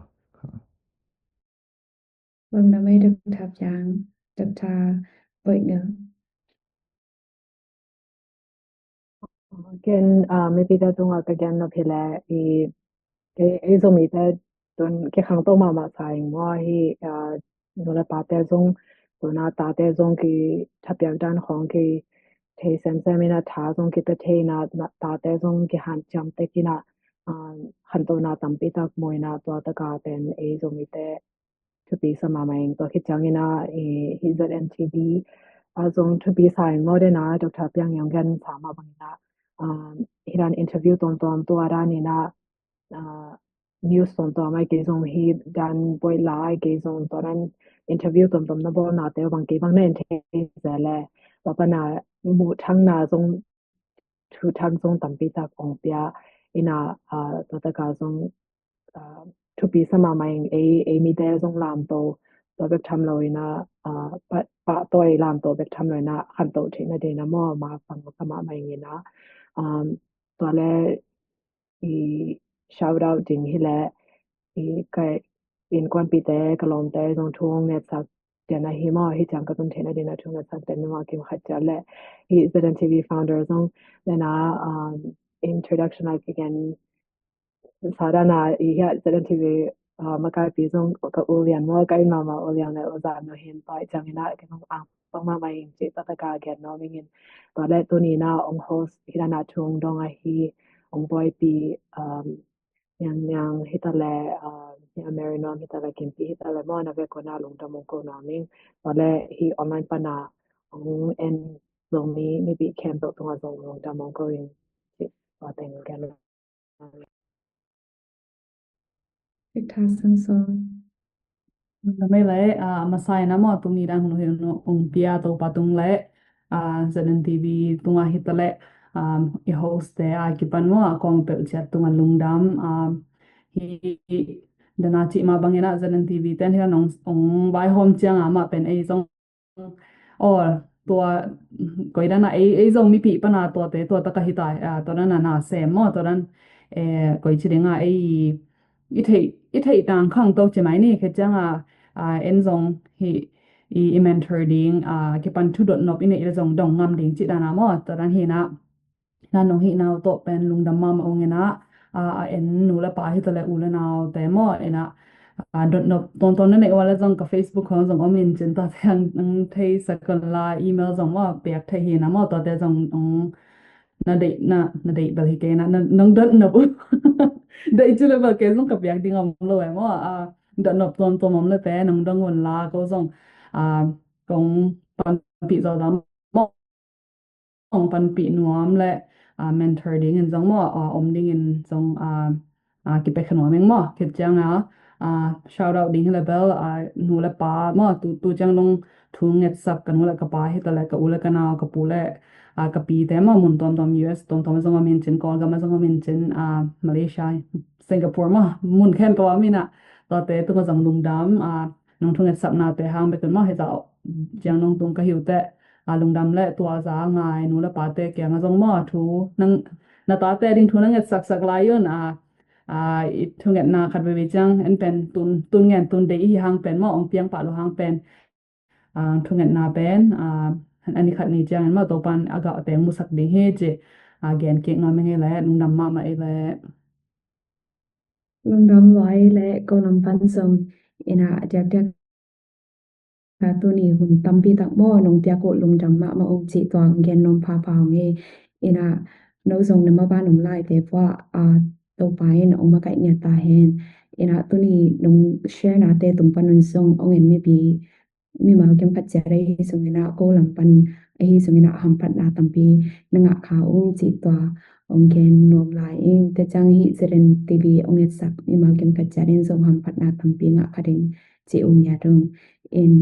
Lungdam ei Doctor Piang, Doctor Boih nu. Ken mipite tunga ka gen nop hi le i ei Zomite tun kikhangto mahmah sa ing maw hi nu le pate zong tuna tate zong ki thapiak dan khong ki thei semsem ina tha zong ki pe thei ina tate zong ki hanciam tek ina khantona tampi tak mu ina tua taka pen ei Zomite thupi sa mahmah ing tua khit ciangina hi Z N T V a zong thupi sa in maw, dena Doctor Piang Yong Gen sa mah bangin ah, um, hi dan interview tuamtuam tua dan in ah, uh, news tuamtuam a kei zong hi dan buai la a kei zong tua dan interview tuamtuam na bawl na te bang kei bang na en thei zia le, tua pana muh thang na zong thu thak zong tampi tak ong pia in ah, uh, tua taka zong, uh, thupi sa mahmah ing. Ei, ei mite zong lamto tua bek tham lo in ah, uh, pah, pahtawi lamto bek tham lo in ah khanto theihna ding in ah maw, ma pang sa mahmah ing in ah, um, tua le i shout out ding hi le i ka innkuanpihte, ka lawmte zong thu ong ngetsak ding a hi maw, hi ciang ka tun theihna ding a thu ngetsak ding in ah kim khat ciat le hi Z N T V founder zong dena, um, introduction a kigen sa dan a i hia Z N T V, uh, makaipi zong ka U Lian maw, ka inn mama U Lian le U Zam no hin tua hi ciang in ah kei zong ang pang mahmah ing ci tua taka gen nuam ing in. Tua le tuni in ah ong host hi dan a thu ong dong a hi ong buaipi, um, Niang Niang hi ta le, uh, hi a Mary Nuam hi ta le, Kimpi hi ta le maw, na vek un ah lungdam ong ko nuam ing. Tua le hi online pana ong en Zomi mipih khempeuh tungah zong lungdam ong ko ing ci tua teng gen. Victor Samson. Namai lai, ah, a masa in ah maw, tuni dan hun hi ong pia Topa tung le, ah, Z N T V tungah hi ta le, ah, i host te a kipan maw, a kong peuh ciat tungah lungdam, ah, hi dana cih mah bangin ah Z N T V ten hi dan ong, ong vaihawm ciang a mah pen ei zong aw, tua, koi dana ei, ei zong mipih pana tuate, tua taka hi ta, ah, tua dana na sem maw, tua dan, eh, koi ci ding a ei, i theih, i theih tang khang to ci mai ni, khe ciang a, ah, en zong hi, i, i mentor ding, ah, kipan thu dot nop i neih le zong dong ngam ding ci dana maw, tua dan hi na. Na nong hih nau tawh pen lungdam mahmah ung in ah, a, a en nu le pa hi ta le u le nau te maw in ah, a, dotnop tawntawn na neih ua le zong ka Facebook khong zong om in cin tua te ang, ang thei sak un la email zong maw piak thei hi na maw tua te zong ang na deih na, na deih bel hi kei na, na, nong dotnop uh. Deih ci le bel kei zong ka piak ding om lo e maw, a, dotnop tawntawn om le te nong dong un la ko zong, a, kong panpih zaw zang maw. Hong panpih nuam le, ah, mentor dingin zong maw, ah, om dingin zong, ah, ah, kipia kha nuam ing maw. Khit ciang a, ah, shout out ding hi le bel, ah, nu le pa maw, tu, tu ciang dong thu ngetsak ka nu le ka pa hi ta le ka u le ka nau, ka pu le, ah, ka pi te maw, mun tuamtuam U S tuamtuam zong om in cin, Kawlgam a zong om in cin, ah, Malaysia, Singapore maw, mun khempeuh om in ah, tuate tungah zong lungdam, ah, nong thu ngetsakna te hang bek un maw, hi ta ciang nong tung ka hi uh teh, a, lungdam le tua za ngai nu le pate kiang a zong maw thu nang, na tate ding thu nang ngetsaksak lai un, a, a, i thungetna khat veve ciang en pen tun, tun ngen tun deih i hi hang pen maw, ong piang pah lo hang pen, a, thungetna pen, a, ani khat ni ciang en maw Topan a gah teng musak ding hi ci, a, gen kik nuam ing ei le, lungdam mahmah ei le. Lungdam lua ei le, ko lam pan zong in ah diakdiak a tuni hun tampi tak maw nong piak uh lungdam mahmah ung cih tua gen nuam phapha ung ei. In ah no zong na mabang nong lai te pua, a, Topa in ong makaih ngiat ta hen. In ah tuni nong share na te tung pan un zong ong en mipi mimal kim khat ciat ahi zong in ah ko lam pan ahi zong in ah hamphatna tampi na ngah kha ung cih tua ong gen nuam lai ing. Te ciang hi Z N T V ong etsak mimal kim khat ciat in zong hamphatna tampi ngah kha ding ci ung ya dong in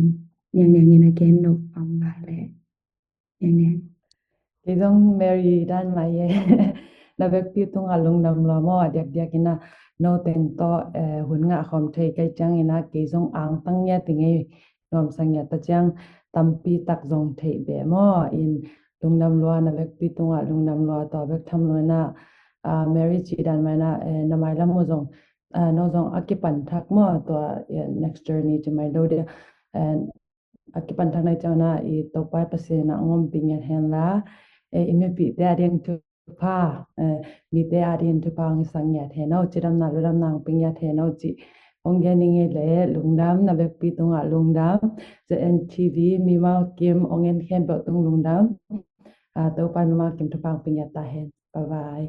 Niang Niang in a gen nop om lai le. Niang Niang. Kei zong Mary dan mai e. Na vekpi tungah lungdam lua maw, a diakdiak in ah no teng tawh, eh, hun ngah khawm thei kai ciang in ah kei zong angtang ngiat ing ei, nuamsa ngiat ta ciang tampi tak zong theih beh maw in lungdam lua, na vekpi tungah lungdam lua, tua bek tham lo in ah, ah, Mary ci dan mai in ah, eh, na mailam uh zong, ah, no zong a kipan thak maw, tua, eh, next journey ci mai lo dia, eh, a kipan thak nai ciang in ah i Topa i Pasian in ah ong ompih ngiat hen la, eh, i mipihte a ding thupha, eh, mite a ding thupha ong hisak ngiat hen aw, cidamna ludamna ong pia ngiat hen aw ci ong gen ing ei le, lungdam, na vekpi tungah lungdam. Z N T V mimal kim ong en khempeuh tung lungdam. Ah, Topa in mimal kim thupha ong pia ngiat ta hen. Bye bye.